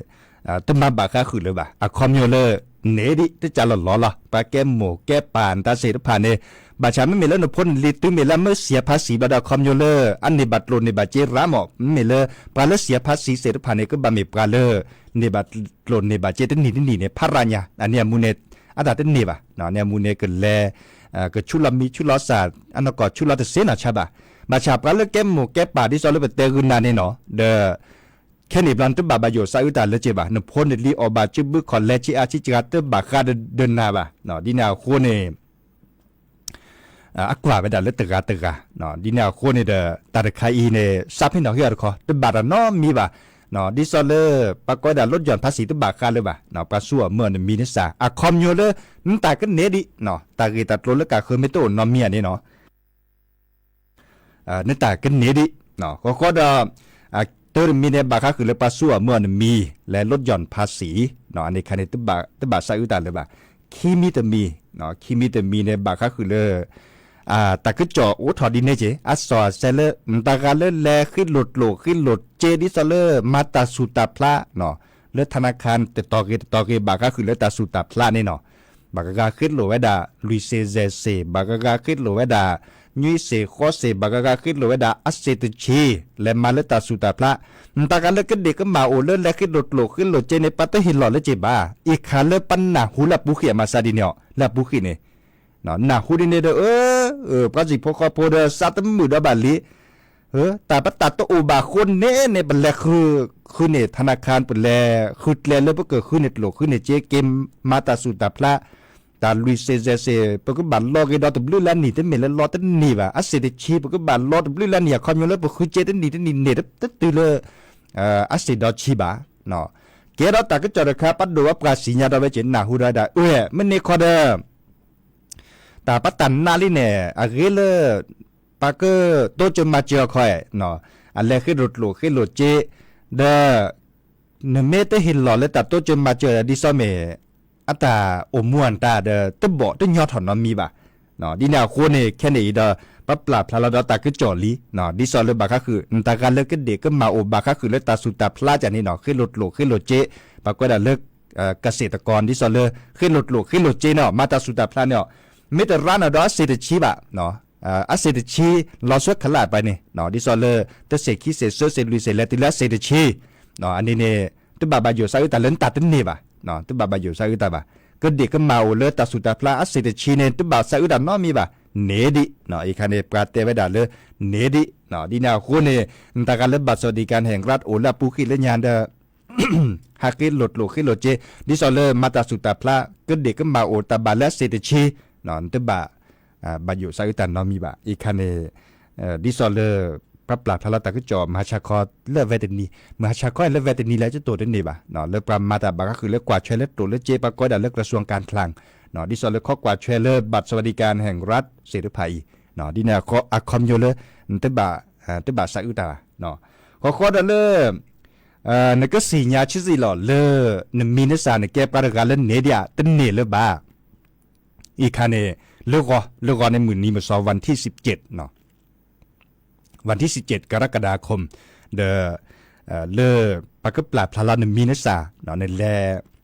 တမၤဘၣ်ဃးဃုာ်လၢၤဘၣ် အခီပညီလၢ န့ၣ်ဒ်တကးလီၤလီၤလီၤ ပှၤကဲမိၢ်ကဲပၢ်နတၢ်သ့ၣ်တဖၣ်န့ၣ် ဘၣ်ဆၣ်မ့မ့ၢ်လၢနဖိနလံၤတုၤမ့ၢ်လၢအမၢစံးဖးစံၤဘျီဒီး အခီပညီလၢ အန့ၢ်ဘၣ်ကျိၣ်န့ၢ်ဘၣ်စ့ရၣ်မ့ၢ် မ့မ့ၢ်လၢ ပှၤလၢစံးဖးစံၤသ့ၣ်တဖၣ်န့ၣ် ကဘၣ်မ့ၢ်ပှၤလၢ န့ၢ်ဘၣ်ကျိၣ်န့ၢ်ဘၣ်စ့တနံၤတနံၤန့ၣ် ဖးရၣ်ညါ အန့ၣ်အမူန့ၣ် အတၢ်တန့ၢ်ဘၣ် န့ၣ်အမူန့ၣ်ကလဲၤ ကဆူၣ်လီၤမံဆူၣ်လီၤစၢ် အနီၢ်ကီၢ်ဆူၣ်လီၤတစ့နီၢ်ဆါဘၣ် ဘၣ်ဆၣ်ပှၤလၢကဲမိၢ်ကဲပၢ်ဒ်သိးလၢပတဲဂုာ်နၤန့ၣ်နီၤ ဒီး ခဲန့ၣ်ဘျီနတဘၣ်ဘၣ်ယိၣ်စးအုးတၢ်လၢက့ၤဘၣ် နဖိနလံၤအီၣ်ဘၣ်စုဘုခီၣ်လဲဆံးအါဆံးစှၤတဘၣ်ဃးဒီးနၤဘၣ် ဒ်န့ၣ်အဃိန့ၣ် အကွၢ်ဝဲဒၣ်လၢတဂၤတဂၤ ဒ်န့ၣ်အဃိန့ၣ်ဒီး တၢ်တခါအံၤန့ၣ် စးဖ့ၣ်နီၣ်ဃ့အီၤတခီ တဘၣ်တၢ်နီတမံၤဘၣ် ဒ်သိးလၢ ပှၤကိးဝဲဒၣ်လီယွၣ်ဖးစံၤတဘၣ်ဃးလၢၤဘၣ် ပှၤဆူၣ်အမၢၢ်နမံၤန့ၣ်စး အခီပညီလၢ နတၢ်ကန့ၢ်ဒံး တၢ်ဂ့ၢ်တၢ်ကျိၤလၢကးဃၢၤမ့ၢ်တအိၣ်နီတမံၤဧါန့ၣ်နီၤ နတၢ်ကန့ၢ်ဒံး ဃီဃီဒီး တၢတမံၤန့ၣ် ဘၣ်ဃးဃုာ်လၢပှၤဆူၣ်အမၢၢ်နမံၤ လၢလီယွၣ်ဖးစံၤ အန့ၣ်ခါန့ၣ် တဘၣ်စးအုးတၢ်လၢၤဘၣ် ခံမံၤတမံၤ ခံမံၤတမံၤန့ၣ် ဘၣ်ဃးဃုာ်လၢ တၢ်ကစီၣ်အိၣ်ထီၣ်ဒ်န့ၣ်က့ၤ အစီၣ်အဆဲးလၢ နတၢ်ဂၤလၢလဲၤဃ့လိာ်ကျိၣ်ဃ့လိာ်စ့ ဒ်သိးလၢမၤတၢ်ဆူၣ်တၢ်ဖျါ လၢထနခါတတီၤဂ့ၤတတီၤဂ့ၤ ဘၣ်ဃးဃုာ်လၢတၢ်ဆူၣ်တၢ်ဖျါန့ၣ်နီၤ ဘၣ်ကဂၤဃ့လိာ်ဝဲဒၣ် လွံၢ်စ့ၣ်ယဲၢ်စ့ၣ် ဘၣ်ကဂၤဃ့လိာ်ဝဲဒၣ် နွံစ့ၣ်ဃိးစ့ၣ် ဘၣ်ကဂၤဃ့လိာ်ဝဲဒၣ် အစ့ၣ်တဆံ လဲၤမၤလၢတၢ်ဆူၣ်တၢ်ဖျါ နတၢ်ဂၤလၢကဒ့ၣ်ကမၣ်အိၣ်လၢလဲၤဃ့လိာ်ကျိၣ်ဃ့လိာ်စ့န့ၣ် ပှၤတဟ့ၣ်လီၤလၢက့ၤဘၣ် အံၤခါလၢပနၢ်ဟူလၢအပူၤဃံးအမၤစၢ်ဒ်န့ၣ်အီၤ လၢအပူၤဃံးန့ၣ် နၢ်ဟူဒ်န့ၣ်ဒီး ပှၤစံၣ်ဖိဃီဖိဒီး စးတမုာ်ဒီးဘၣ်လံ တၢ်ပတၢ်တအိၣ်ဘၣ်အဃိန့ၣ်န့ၣ် ပလဲၤဃုန့ၢ်ထနခါ ပလဲၤဃုကျဲလၢပကဃုန့ၢ်ကျိၣ်ဃုန့ၢ်စ့ က့ၤမၤတၢ်ဆူၣ်တၢ်ဖျါ တၢ်လွံၢ်စ့ၣ်ယဲၢ်စ့ၣ် ပကဘၣ်လီဂ့ၤဒီးတဘျုးလၢနံၣ် တမ့ၢ်လၢလီတနံၣ်ဘၣ် အစ့ၣ်တဆံ ပကဘၣ်လီတဘျုးလၢနံၣ် အခီပညီလၢပဃုစ့တနံၣ်တနံၣ်န့ၣ် တတုၤလၢ အစ့ၣ်ဒီဆံဘၣ် ကဲဒီးတၢ်ကစီၣ်တခါ ပဒိၣ်ဝဲပှၤစံၣ်ညါဒီးဝဲက့ၤ နၢ်ဟူဒီးဝဲဒၣ် အၢ မ့ၢ်န့ၣ်ခီဒီး တၢ်ပတၢ်နာ်လံန့ၣ် အဂ့ၤလၢ ပှၤကတိစၢၤမၤစၢၤအခီ အလဲၤဃ့လိာ်ကျိၣ်ဃ့လိာ်စ့ ဒီး နမ့ၢ်တဟ့ၣ်လီၤလၢတၢ်တိစၢၤမၤစၢၤဒ်သိးမ့ၢ် အတၢ်အိၣ်မူအတၢ်ဒီး တဘီၣ်တညီထီၣ်နီတမံၤဘၣ် ဒ်န့ၣ်အဃိန့ၣ် ခဲန့ၣ်အံၤဒီး ပပျၢ်ဖျါလီၤဒီးတၢ်ကစီၣ်လံ ဒ်သိးလၢဘၣ်ဃးဃုာ် နတၢ်ဂၤလၢကဒ့ၣ်ကမၣ်အိၣ်ဘၣ်ဃးဃုာ်လၢတၢ်ဆူၣ်တၢ်ဖျါကန့ၣ်နီၤ ဃ့လိာ်ကျိၣ်ဃ့လိာ်စ့ ပှၤကွဲးဒၣ်လၢ ကစ့ၣ်တကီ ဒ်သိးလၢ ဃ့လိာ်ကျိၣ်ဃ့လိာ်စ့န့ၣ် မၤတၢ်ဆူၣ်တၢ်ဖျါန့ၣ် မ့ၢ်တရါန့ၣ်ဒီးအစ့ၣ်တဆံဘၣ် အစ့ၣ်တဆံ လီၤဆှၢခလးပှၤန့ၣ် ဒ်သိးလၢ တစ့ၣ်ခံစ့ၣ် သၢစ့ၣ် လွံၢ်စ့ၣ် လဲၤတုၤလၢအစ့ၣ်တဆံ အန့ၣ်န့ၣ် တဘၣ်ဘၣ်ယိၣ်စးအုးတၢ်လၢနတၢ်တန့ၢ်ဘၣ် တဘၣ်ဘၣ်ယိၣ်စးအုးတၢ်ဘၣ် ကဒ့ၣ်ကမၣ်အိၣ်လၢတၢ်ဆူၣ်တၢ်ဖျါအစ့ၣ်တဆံန့ၣ် တဘၣ်စးအုးတၢ်နီတမံၤဘၣ် န့ၢ်ဒံး အံၤခါန့ၣ် ပှၤတဲဝဲဒၣ်လၢ န့ၢ်ဒံး ဒ်န့ၣ်အဃိန့ၣ် နတၢ်ဂၤလၢဘၣ်စီၣ်ဒံၣ်ကၣ်ဟဲၣ်ရၣ်အိၣ်လၢအပူၤဃံးလၢညါဒီး ဟးဃ့လိာ်ကျိၣ်ဃ့လိာ်စ့ ဒ်သိးလၢမၤတၢ်ဆူၣ်တၢ်ဖျါ ကဒ့ၣ်ကမၣ်အိၣ်တၢ်ဘၣ်လၢအစ့ၣ်တဆံ နတဘၣ် ဘၣ်ယိၣ်စးအုၣ်တၢ်နီတမံၤဘၣ်. အံၤခါန့ၣ် ဒ်သိးလၢ ပှၤပျၢ်ဖျါလီၤတၢ်ကစီၣ် မဟါဆါခီလၢဝဲတနံၤ, မဟါဆါခီလၢဝဲတနံၤလၢကတိၤတန့ၢ်ဘၣ်, လၢပှၤမၤတၢ်ဘၣ်ဃးဃုာ်လၢကွၢ်ထွဲလၢတိၣ်လၢက့ ပှၤကိးဝဲဒၣ်လၢ กระทรวงการคลัง, ဒ်သိးလၢခီကွၢ်ထွဲလၢ บัตรสวัสดิการแห่งรัฐ သ့ၣ်တဖၣ်အံၤ, ဒ်န့ၣ်အခီပညီလၢ တဘၣ် တဘၣ်စးအုၣ်တၢ်ဘၣ်. ဃီဃီဒီးလၢ နကသ့ၣ်ညါဆံးစ့ၢ်လီၤလၢ နမံၤနစၢ်နကဲပှၤတဂၤလၢန့ၣ်ဒံးဧါ တန့ၢ်လၢၤဘၣ်. အံၤခါန့ၣ် လၢဂီၤ လၢဂီၤန့ၣ်မုၢ်နံၤမုၢ်စီၤ วันที่สิบเจ็ด วันที่สิบเจ็ด กรกฎาคม ဒီး လၢ ပှၤကပျၢ်ဖျါလီၤနမံၤနစၢ် နလဲၤ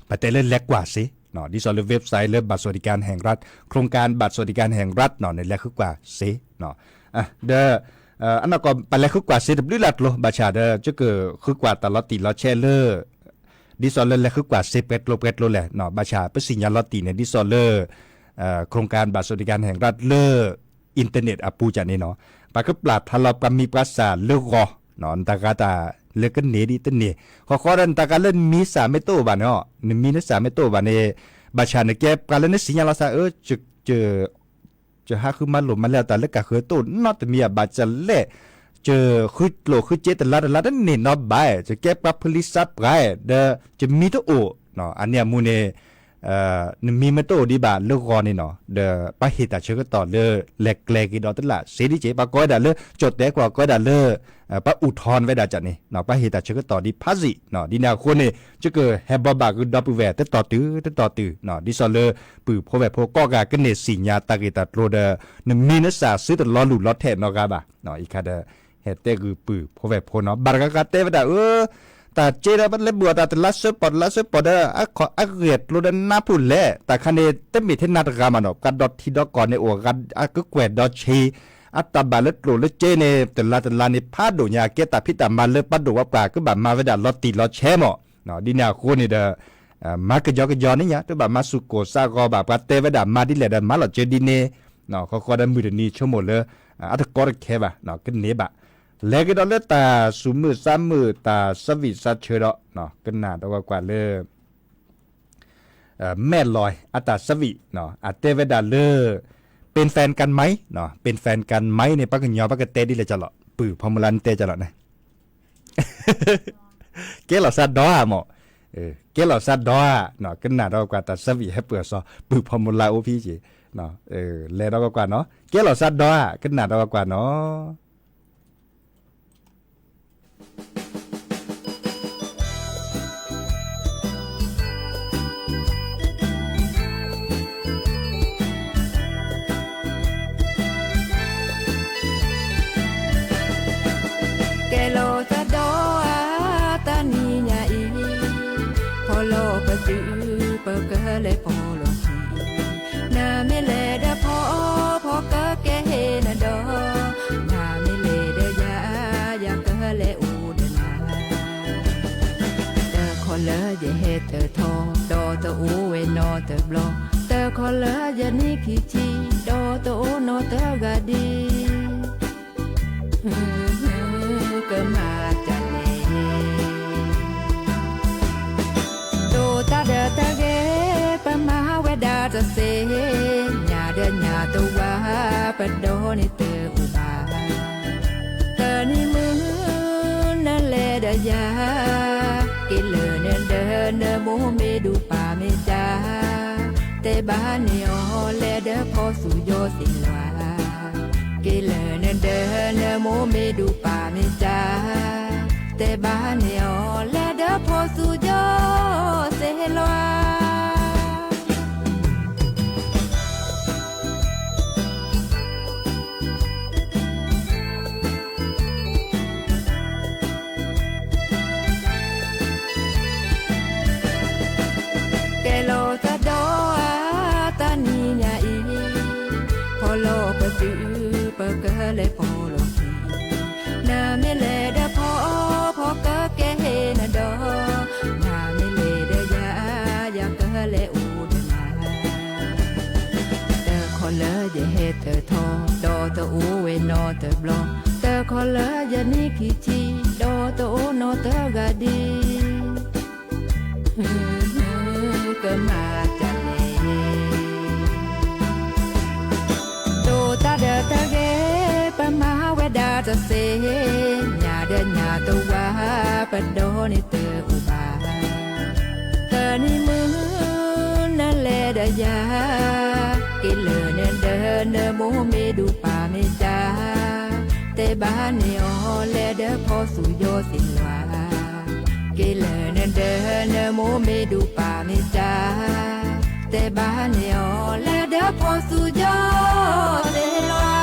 ပတဲလၢလဲၤကွၢ်စ့, ဒ်သိးလၢ website လၢ บัตรสวัสดิการแห่งรัฐ โครงการบัตรสวัสดิการแห่งรัฐ နလဲၤဃုကွၢ်စ့ ဒီး အနီၢ်ကီၢ် ပလဲၤဃုကွၢ်စ့တဘျုးလၢ်ကျိၤ ဘၣ်ဆၣ်ဒီး ကကဃုကွၢ်တၢ်လီၤတံၢ်လီၤဆဲးလၢ ဒ်သိးလၢလဲၤဃုကွၢ်စ့ပှဲၤကျိၤပှဲၤကျိၤလဲၣ်, ဘၣ်ဆၣ်ပသ့ၣ်ညါလီၤတံၢ်န့ၣ် ဒ်သိးလၢ โครงการบัตรสวัสดิการแห่งรัฐ လၢ internet အပူၤကန့ၣ်နီၤ, ပှၤကပျၢ်ဖျါလီၤပှၤမံၤပှၤစၢ်လၢဂီၤ, နတၢ်ဂၤတၢ်လၢကန့ၢ်ဒ်တန့ၢ်, ဃီဃီဒီးနတၢ်ဂၤလၢနမံၤစၢ်မ့ၢ်တအိၣ်ဘၣ်န့ၣ်, နမံၤနစၢ်မ့ၢ်တအိၣ်ဘၣ်န့ၣ်, ဘၣ်ဆၣ်နကဲပှၤလၢနသ့ၣ်ညါလီၤသး အၢ ကဟးဃုမၤလိာ်မၤလဲအတၢ်လၢကဃၢၤတအိၣ်နီတမံၤဧါ ဘၣ်ဆၣ်လဲၣ်, ကဃုကျိၣ်ဃုစ့တလါတလါတန့ၢ်နီဘၣ်, ကကဲပှၤဖလံစးပှၤ, ဒီးကမံၤတအိၣ်, အန့ၣ်အမူန့ၣ် နမံၤမ့ၢ်တအိၣ်ဒံးဘၣ်လၢဂီၤန့ၣ်နီၤ, ဒီးပှၤဟ့ၣ်တၢ်ဆၢကတီၢ်လၢ လဲၤကျဲၤက့ၤဒီးတလၢ်စ့ဒ်က့ၤ ပှၤကိးဝဲဒၣ်လၢ ကၠိၣ်တဲာ်ကွၢ်ကိးဝဲဒၣ်လၢ ပှၤအုၣ်ထီၣ်ဝဲဒၣ်ကန့ၣ်, ပှၤဟ့ၣ်တၢ်ဆၢကတီၢ်ဒံးဖးစံး, ဒ်န့ၣ်အဃိန့ၣ် ကကဟဲဘီဘၣ်ဂုၤဒီပုၢ်ဝဲၢ် တတီၢ်တုၤ တတီၢ်တုၤ, ဒ်သိးလၢ ပုၢ်ဖိဝဲၢ်ဖိကိးဂၤကန့ၢ်သ့ၣ်ညါတၢ်ဂ့ၢ်တၢ်ကျိၤဒီး နမံၤနစၢ်သုတလီၤလူၢ်လီၤထဲးနီတဂၤဘၣ်, အံၤခါဒီး ဟဲတဲဂုာ်ပုၢ်ဖိဝဲၢ်ဖိနီၤ, ဘၣ်တဂၤဂၤတဲဝဲဒၣ် အၢ တၢ်က့ဒီးပလဲၤဘုၣ်အီၤတၢ်တလါဆၢပီၢ်တလါဆၢပီၢ်ဒီး အခိၣ်အဂဲၢ်ကျိၤဒီးနၢ်ဖူၣ်လဲၣ်, တၢ်ခါန့ၣ် တမ့ၢ်ထဲနၤတဂၤမးနီၤ, ပှၤဒီထံဒီကီၢ်န့ၣ်အိၣ်ဂၤ အကကွဲၢ်ဒီဆံး, အတၢ်ဘၣ်လၢကျိၣ်လၢစ့န့ၣ် တလါတလါန့ၣ် ဖးဒိၣ်ညါ ကဲတၢ်ဖံးတၢ်မၤလၢပှၤဒိၣ်ဝဲပှၤကဘၣ်မၤဝဲဒၣ်လီၤတံၢ်လီၤဆဲးမး, ဒ်န့ၣ်အဃိန့ၣ်ဒီး မၤကယီကယီန့ၣ်ညါ တဘၣ်မၤစူၢ်ကိၢ်စးဂီၤဘၣ်, ပှၤတဲဝဲဒၣ်မၤဒ်လဲၣ်ဒီးမၤလီၤစၢၤဒ်န့ၣ်, ဃီဃီဒီးမုၢ်တနံၤဆိကမိၣ်လၢ အတကီတခဲဘၣ်, ကန့ၢ်ဘၣ်, လဲၤက့ၤဒီးလၢတၢ်သူၣ်မုာ်သးမုာ် တၢ်သးဝံၣ်သးဆၢဒီး ကနၣ်ဒီးကွၢ်ကွၢ်လၢ မဲၢ်လီၤအတၢ်သးဝံၣ်, အတဲဝဲဒၣ်လၢ เป็นแฟนกันไหม, เป็นแฟนกันไหม န့ၣ် ပှၤကညီပှၤကတဲဒ်လဲၣ်ကလီၤ, ပုၢ်ဖီမူလါနတဲကလီၤန့ၣ် ကဲလီၤစးဒီဧါမး, ကဲလီၤစးဒီဧါ, ကနၣ်ဒီးကွၢ်တၢ်သးဝံၣ်ဟဲပၢၢ်စီၤ ပုၢ်ဖီမူလါအိၣ်ဖဲက့ၤ, လဲၤဒီးကွၢ်ကွၢ်နီၤ, ကဲလီၤစးဒီဧါ, ကနၣ်ဒီးကွၢ်ကွၢ်နီၤ. ကဲလီၤစးဒီဧါ, တနံၤညါအံၤ, ဖီလီၤပစု, ပကလဲၤဖီလီၤစု, နမ့ၢ်လဲၤဒီးဖီ, ဖီကကဲဟ့ၣ်နဒီး, နမ့ၢ်လဲၤဒီးယၤ, ယကလဲၤအိၣ်ဒီးနၤ တခီလၢယဟဲတထီ, ဒီးတအိၣ်ဝဲနီတဘျီ, တခီလၢယနံၣ်ခံဆံ, ဒီးတအိၣ်နီတဂၤဒံး, ကမၤတၢ်လဲၣ် ဒိၣ်တၢ်ဒီးတၢ်ဂ့ၤ, ပမၤဝဲဒၣ်တသ့, ညၣ်ဒီးညၣ်တဝါ, ပဒီန့ၣ်တအိၣ်ဘၣ်, တနံၤမုၢ်နလဲၤဒီးယၤ, က့ၤလၢနဒၢနမိၢ်မ့ၢ်ဒူပၢ်မ့ၢ်တၢ်, တဲဘၣ်န့ၢ်အီၤလဲၤဒီးဖီသူၣ်ယီၤသ့ၣ်လွၤ, က့ၤလၢနဒၢနမိၢ်မ့ၢ်ဒူပၢ်မ့ၢ်တၢ်, တဲဘၣ်န့ၢ်အီၤလဲၤဒီးဖီသူၣ်ယီၤသ့ၣ်လွၤ ကဲလီၤစးဒီဧါ, တနံၤညါအံၤ, ဖီလီၤပစု, ပကလဲၤဖီလီၤစု, နမ့ၢ်လဲၤဒီးဖီ, ဖီကကဲဟ့ၣ်နဒီး, နမ့ၢ်လဲၤဒီးယၤ, ယကလဲၤအိၣ်ဒီးနၤ တခီလၢယဟဲတထီ, ဒီးတအိၣ်ဝဲနီတဘျီ, တခီလၢယနံၣ်ခံဆံ, ဒီးတအိၣ်နီတဂၤဒံး, ကမၤတၢ်လဲၣ် န့ၣ်တအိၣ်ဘၣ်. တနံၤမုၢ်နလဲၤဒီးယၤ, က့ၤလၢာ်နဒၢး နမိၢ်မ့ၢ်ဒိၣ်ပၢ်မ့ၢ်တၢ်, တဲဘၣ်န့ၢ်အီၤ လဲၤဒီးဖီသူယီသ့ၣ်လွၢ်. က့ၤလၢာ်နဒၢး နမိၢ်မ့ၢ်ဒိၣ်ပၢ်မ့ၢ်တၢ်, တဲဘၣ်န့ၢ်အီၤ လဲၤဒီးဖီသူယီသ့ၣ်လွၢ်.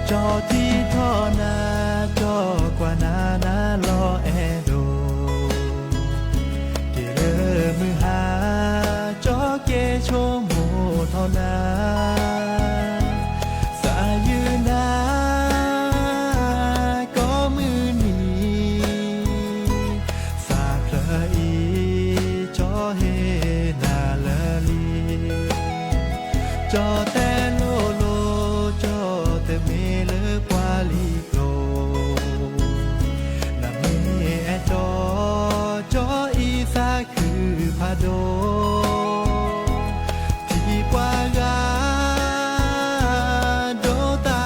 ကၠီထံထီၣ်နၤ, ကၠီကွၢ်နၤ နၤလီၤအဲၣ်ဒိး, က့ၤလၢမုၢ်ဟါ, ကၠီက့ၤဆိကမိၣ်ထီၣ်နၤ, သးယုၢ်နၤ ကိးမုၢ်နံၤ, သးဖျၢၣ်အံၤ ကၠီဟ့ၣ်နၤလၢာ်လံ. ကၠီတဲလိၤလိၤ, ကၠီတမ့ၢ်လၢပှၤလံၤကျိၤ, နမ့ၢ်အဲၣ်ကၠီ, ကၠီအံၤသးခုဖးဒိၣ်, ထံၣ်ပှၤဂၤ ဒိးတၢ်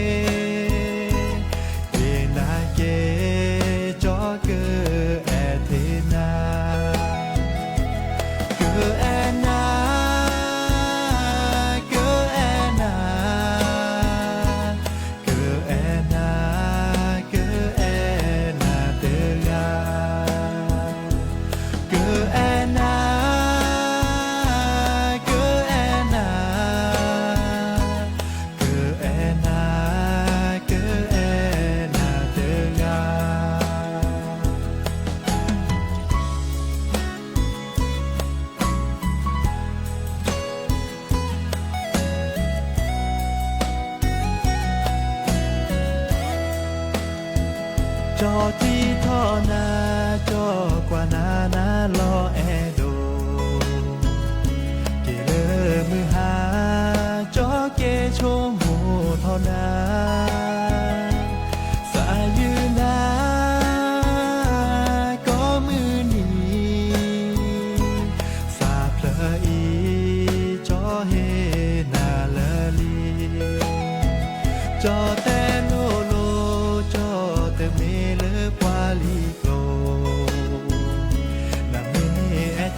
ဂ့ၤ, က့ၤနၤက့ၤ ကၠီကအဲၣ်ထံနၤ, ကအဲၣ်နၤ, ကအဲၣ်နၤ, ကအဲၣ်နၤ, ကအဲၣ်နၤတဂၤ, ကအဲၣ်နၤ, ကအဲၣ်နၤ, ကအဲၣ်နၤ, ကအဲၣ်နၤတဂၤ. ကၠီထံထီၣ်နၤ, ကၠီကွၢ်နၤ နၤလီၤအဲၣ်ဒိး, က့ၤလၢမုၢ်ဟါ, ကၠီက့ၤဆိကမိၣ်ထီၣ်နၤ, သးယုၢ်နၤ ကိးမုၢ်နံၤ, သးဖျၢၣ်အံၤ ကၠီဟ့ၣ်နၤလၢာ်လံ. ကၠီတဲလိၤလိၤ, ကၠီတမ့ၢ်လၢပှၤလံၤကျိၤ, နမ့ၢ်အဲၣ်ကၠ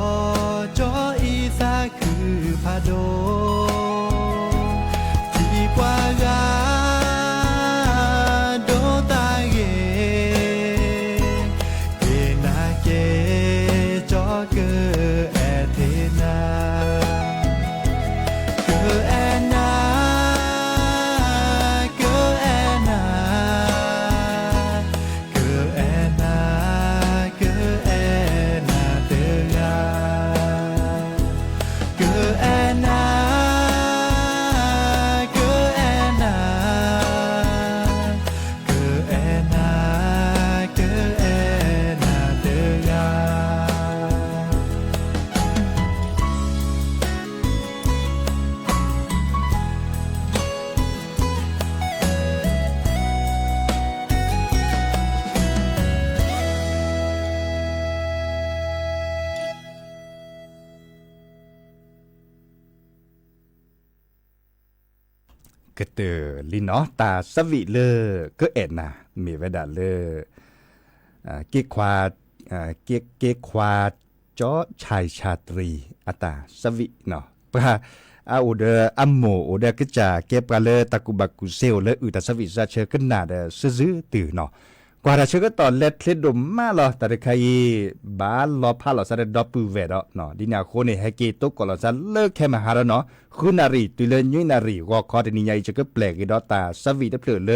ီ, ကၠီအံၤသးခုဖးဒိၣ်, ထံၣ်ပှၤဂၤ ဒိးတၢ်ဂ့ၤ, က့ၤနၤက့ၤ ကၠီကအဲၣ်ထံနၤ, ကအဲၣ်နၤ, ကအဲၣ်နၤ, ကအဲၣ်နၤ, ကအဲၣ်နၤတဂၤ, ကအဲၣ်နၤ, ကအဲၣ်နၤ, ကအဲၣ်နၤ, ကအဲၣ်နၤတဂၤ. ကတၢၢ်လံနီၤ, တၢ်သးဝံၣ်လၢ ကအဲၣ်နၤ မ့ၢ်ဝဲဒၣ်လၢ က့ခွါ, က့ခွါ ကၠီဆၢၣ်ဆၣ်တြံၤ အတၢ်သးဝံၣ်နီၤ, ပှၤအအိၣ်ဒီးအမိၢ်အိၣ်ဒီးကစၢ် ကဲပှၤလၢတၢ်ကူၣ်ဘၣ်ကူၣ်သ့အိၣ်လၢအုၣ်တၢ်သးဝံၣ်သးဆၢကနၣ်ဒီး စုစုတုၤနီၤ, ကွၢ်တၢ်ဆၢကတီၢ်လဲၤချ့ဒိၣ်မးလီၤ. တၢ်တခါအံၤ ဘၣ်လီၤဖးလီၤစးဒီးဒီပုၢ်ဝဲၢ်ဒီး ဒ်န့ၣ်အဃိန့ၣ် ဟဲက့ၤတိကိးလီၤစးလၢခဲမဟါဒီးနီၤ, ဃုနၣ်ရံၣ်တုၤလၢနွံနၣ်ရံၣ် ဂီၤခီတနံၤညါအံၤ ယကပျဲၢ်က့ၤဒီးတၢ်သးဝံၣ်တဖျၢၣ်လၢ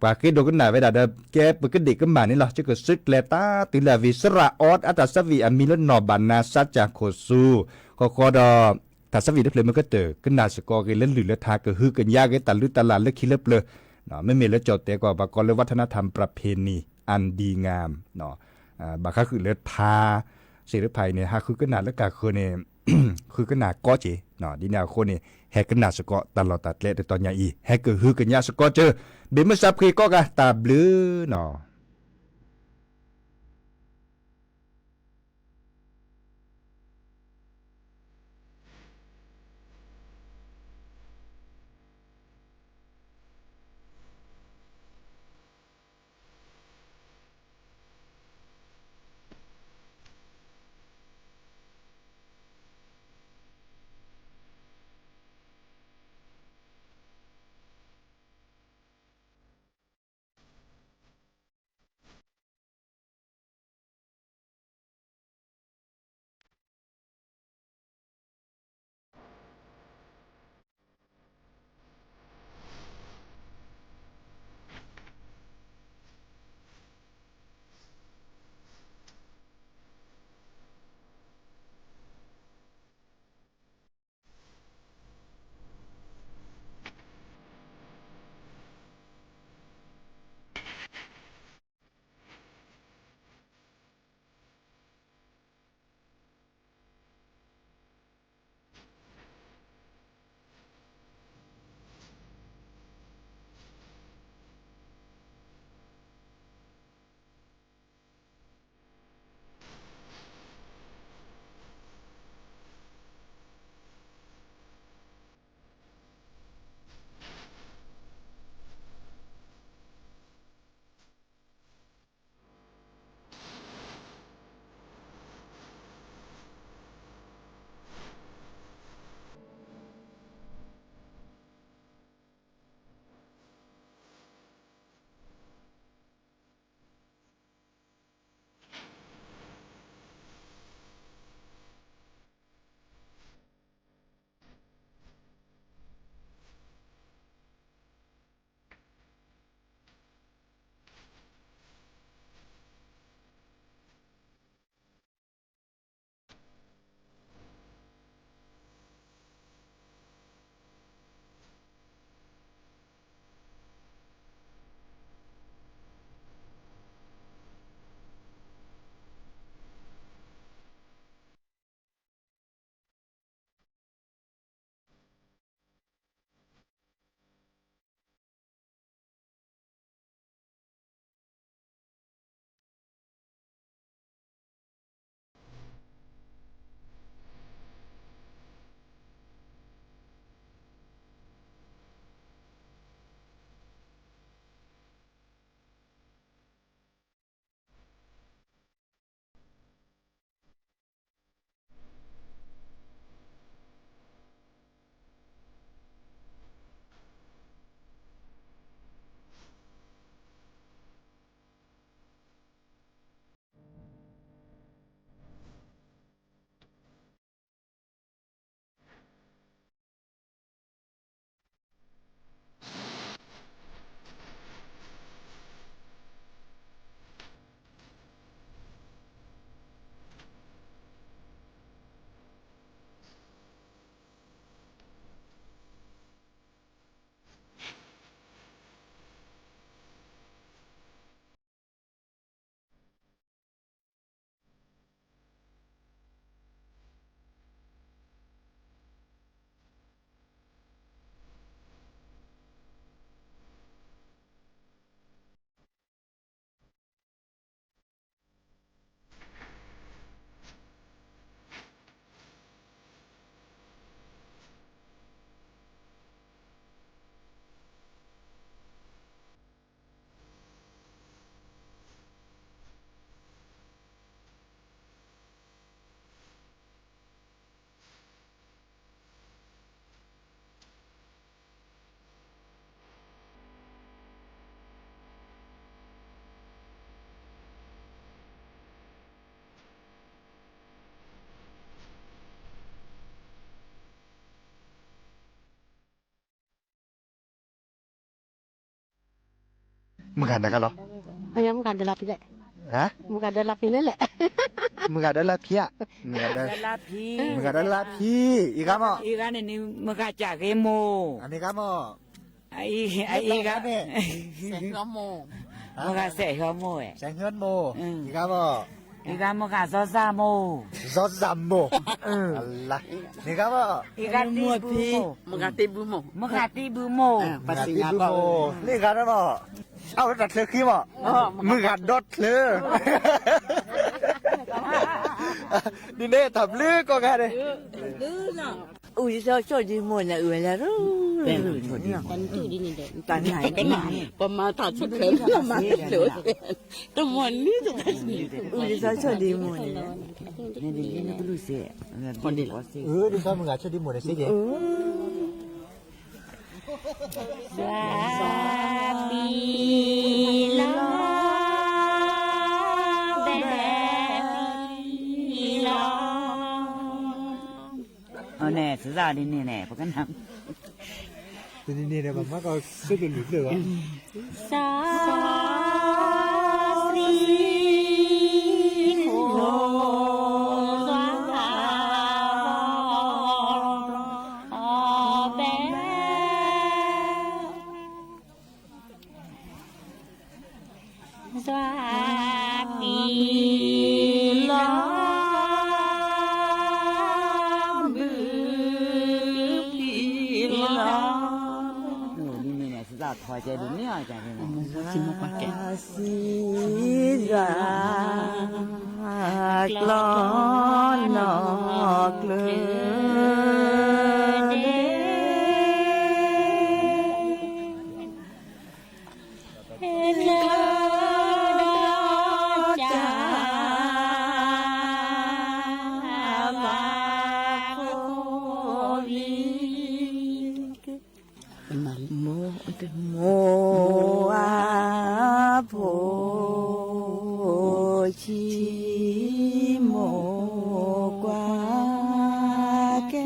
ပှၤဃ့ဒိကနၣ်ဝဲဒၣ်ဒီး ကဲပကဒ့ၣ်ကမၣ်န့ၣ်လီၤ. ယကစုကျဲၤတၢ်တုၤလၢအဝံၤ စရၣ်အီအတၢ်သးဝံၣ်အမံၤလၢနီၢ်ဘၣ်နါ စးကၢ်ခိၣ်ဆူ ဃီဃီဒီး တၢ်ဆၢဝံၤတဖျၢၣ်မ့ၢ်ကတၢၢ် ကနၣ်စ့ၢ်ကီးဂ့ၤလၢလုၢ်လၢထါ ကဟုကညးဂ့ၤတၢ်လုၢ်တၢ်လၢ်လၢခံလၢပျၢၤ, မ့မ့ၢ်လၢကၠီၣ်တဲာ်ကွၢ် ပှၤကိးလၢ วัฒนธรรมประเพณีอันดีงาม ဘၣ်ဃးဃုာ်လၢထါ စ့ၢ်တဖၣ်အံၤန့ၣ် ဟးဃုကနၣ်လၢကၢ်ဃၢၤန့ၣ် ဃုကနၣ်ကီက့ၤ, ဒ်န့ၣ်အဃိန့ၣ် ဟဲကနၣ်စ့ၢ်ကီးတၢ်လီၢ်တၢ်ကျဲတတီၤညါအံၤ ဟဲကဟုကညးစ့ၢ်ကီးစၢၤ ဘၣ်မုာ်စၢ်ဖှံကိးဂၤ တၢ်ဘျုးနီၤ.မုၢ်ဂၤနဂၤလီၤ, မုၢ်ဂၤဒၢလီၤဖံးလဲၣ်, မုၢ်ဂၤဒၢလီၤဖံးန့ၣ်လဲၣ်, မုၢ်ဂၤဒီးလါဖံဧါ, မုၢ်ဂၤဒီးလါဖံ, အံၤဂၤမီၢ်, အံၤဂၤန့ၣ်န့ၣ် မုၢ်ဂၤကးက့ၤမိၢ်, အန့ၣ်ဂၤမီၢ်, အံၤဂၤ, မုၢ်ဂၤစဲးဟီမိၢ်ဝဲ, အံၤဂၤမီၢ်, အံၤဂၤမုၢ်ဂၤစီၤစၢ်မိၢ်, စီၤစၢ်မိၢ်, အလါ, န့ၣ်ဂၤမီၢ်, အံၤဂၤတံၢ်ဘုမိၢ်, မုၢ်ဂၤတံၢ်ဘုမိၢ်, မုၢ်ဂၤတံၢ်ဘုမိၢ်, န့ၣ်ဂၤမီၢ်, အဝဲတၢ်ချၢဃံမီၢ်, မုၢ်ဂၤဒီချၢ ဒ်န့ၣ်တၢ်ဘျုးကိးဂၤဒဲး, အုၣ်လံဆီဒံမိၢ်န့ၣ် အုၣ်ဝဲလၢရူ, တၢ်နၢ်, ပမၤတၢ်ဆိၣ်ခဲလၢာ်မၤလၢာ်, တမီၢ်လံတဘၣ်, အုၣ်လံဆီဒံမိၢ်န့ၣ်, နကလူၤစ့, ဒ်ဆီမုၢ်ဂၤဆီဒံမိၢ်န့ၣ်စ့က့ စီၤပံလီၤ, ဘဲပံလီၤ, န့ၣ် စစၢ်ဒ်န့ၣ်န့ၣ် ပကနၣ်, တနံၤန့ၣ်ဒီး ပမၤကီၢ်ဆိကလုာ်ဖျၢၣ်ဘၣ်, စီၤပံလီၤ, ဘဲ စီၤပံလီၤ, ဘုပံလီၤ, ဒ်န့ၣ်န့ၣ် စစၢ်ထီၣ်ကဲဒ်န့ၣ်, စံး, ကျီနီၢ်ကျၢၤဒ့ မိၢ်အဖိဆံးမိၢ်ကွၢ်ကဲ,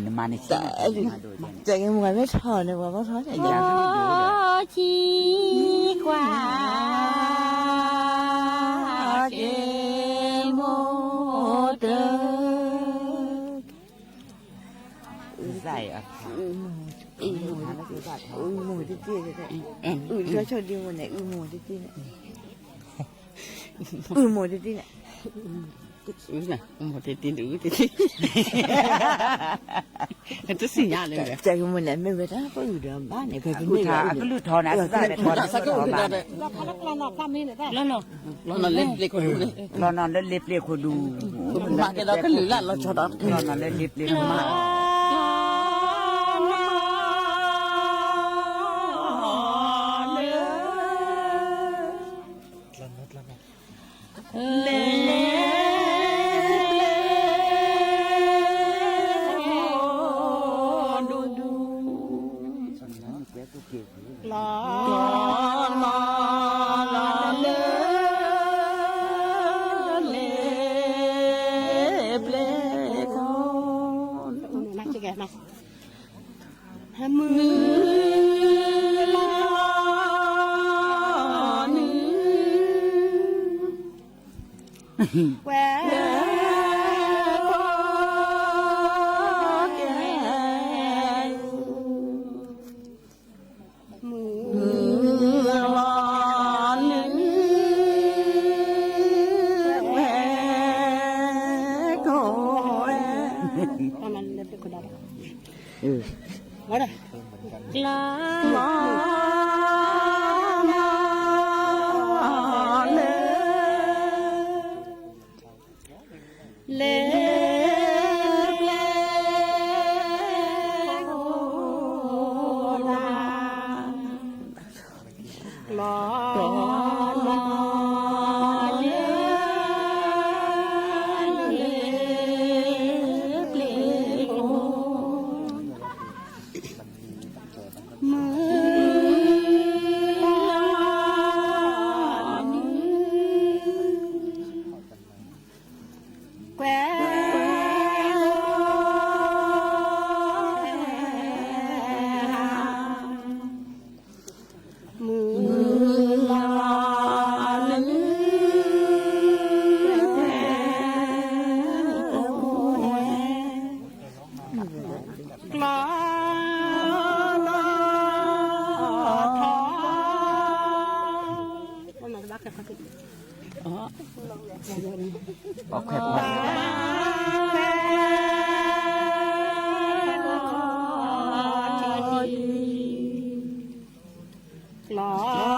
နမၤန့ၣ်, ကဲက့ၤမိၢ်ဂၤမ့ၢ်ထီၣ်န့ၣ် ပှၤဘီထီၣ်န့ၣ်, ဖိဆံးကွၢ်က့ၤ, မိၢ်တ မိၢ်တက့ၢ်, အုၣ်လံဆီဒံမိၢ်န့ၣ် အုၣ်မိၢ်တက့ၢ်န့ၣ်, အုၣ်မိၢ်တက့ၢ်န့ၣ်, မိၢ်တက့ၢ်န့ၣ်, တစံၣ်ညါလၢ, ကဲက့ၤမိၢ်န့ၣ် မ့ၢ်ဝဲဒၣ်ပအုၣ်ဒီးဘၣ်န့ၣ် ပကန့ၢ်အကလုၢ်ထီၣ်န့ၣ် အစစၢ်လဲၤထီၣ်န့ၣ် ကလုၢ်ထီၣ်ဘၣ်န့ၣ်, လီၤနီၢ်လၢလ့ပျ့ၤခိၣ်ဒူ, လီၤနီၢ်လၢလ့ပျ့ၤခိၣ်ဒူ, မၤကဲဒီးကလုၢ်လၢလီၤဆီဒီး, လီၤနီၢ်လၢလ့ပျ့ၤခိၣ်ဒူ, လၢ လ့ပျ့ၤခိၣ်ဒူ, လီၤနီၢ်လၢ လ့ပျ့ၤခိၣ်ဒူ, မုၢ်လီၤ ကွဲကဲ, မုၢ်လီၤနုာ်, ဝဲကိးဝဲ, လီၤ လၢ လ့ပျ့ၤခိၣ်ဒူ, လီၤ လီၤ လီၤ လ့ပျ့ၤခိၣ်ဒူ, မုၢ် ကွဲ မုၢ်လီၤနုာ်, အီၣ်ခွဲးခွဲး လၢ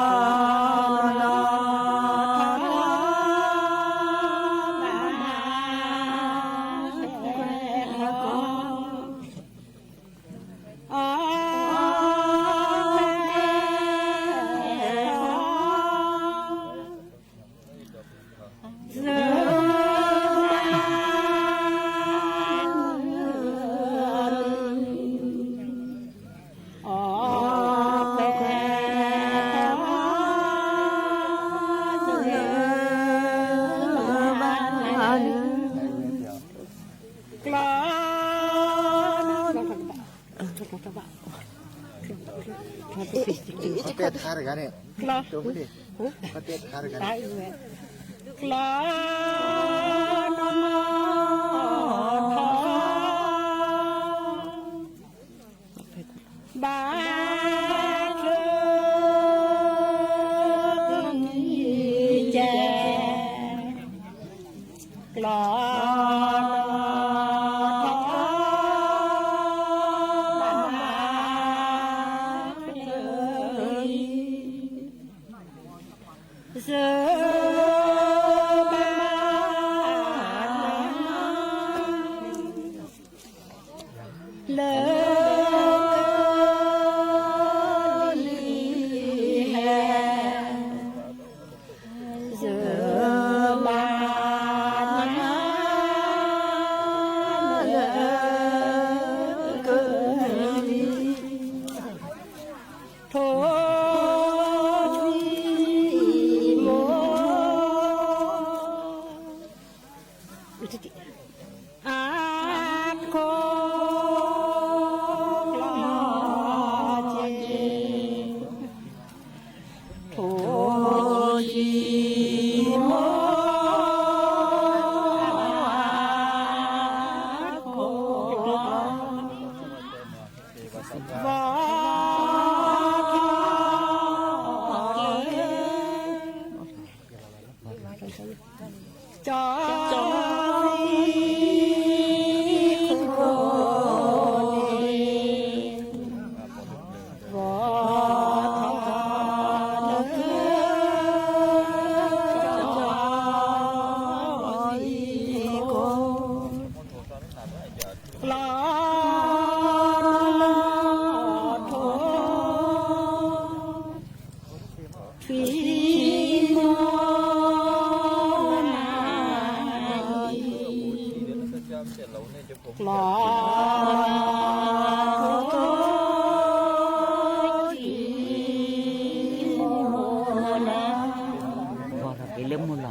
မုၢ်လီၤမံၤ လၢ ဒိၣ်လံဒိၣ်မး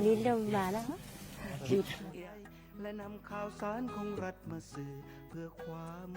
လီၤ และนำข่าวสารของรัฐมาสื่อเพื่อความ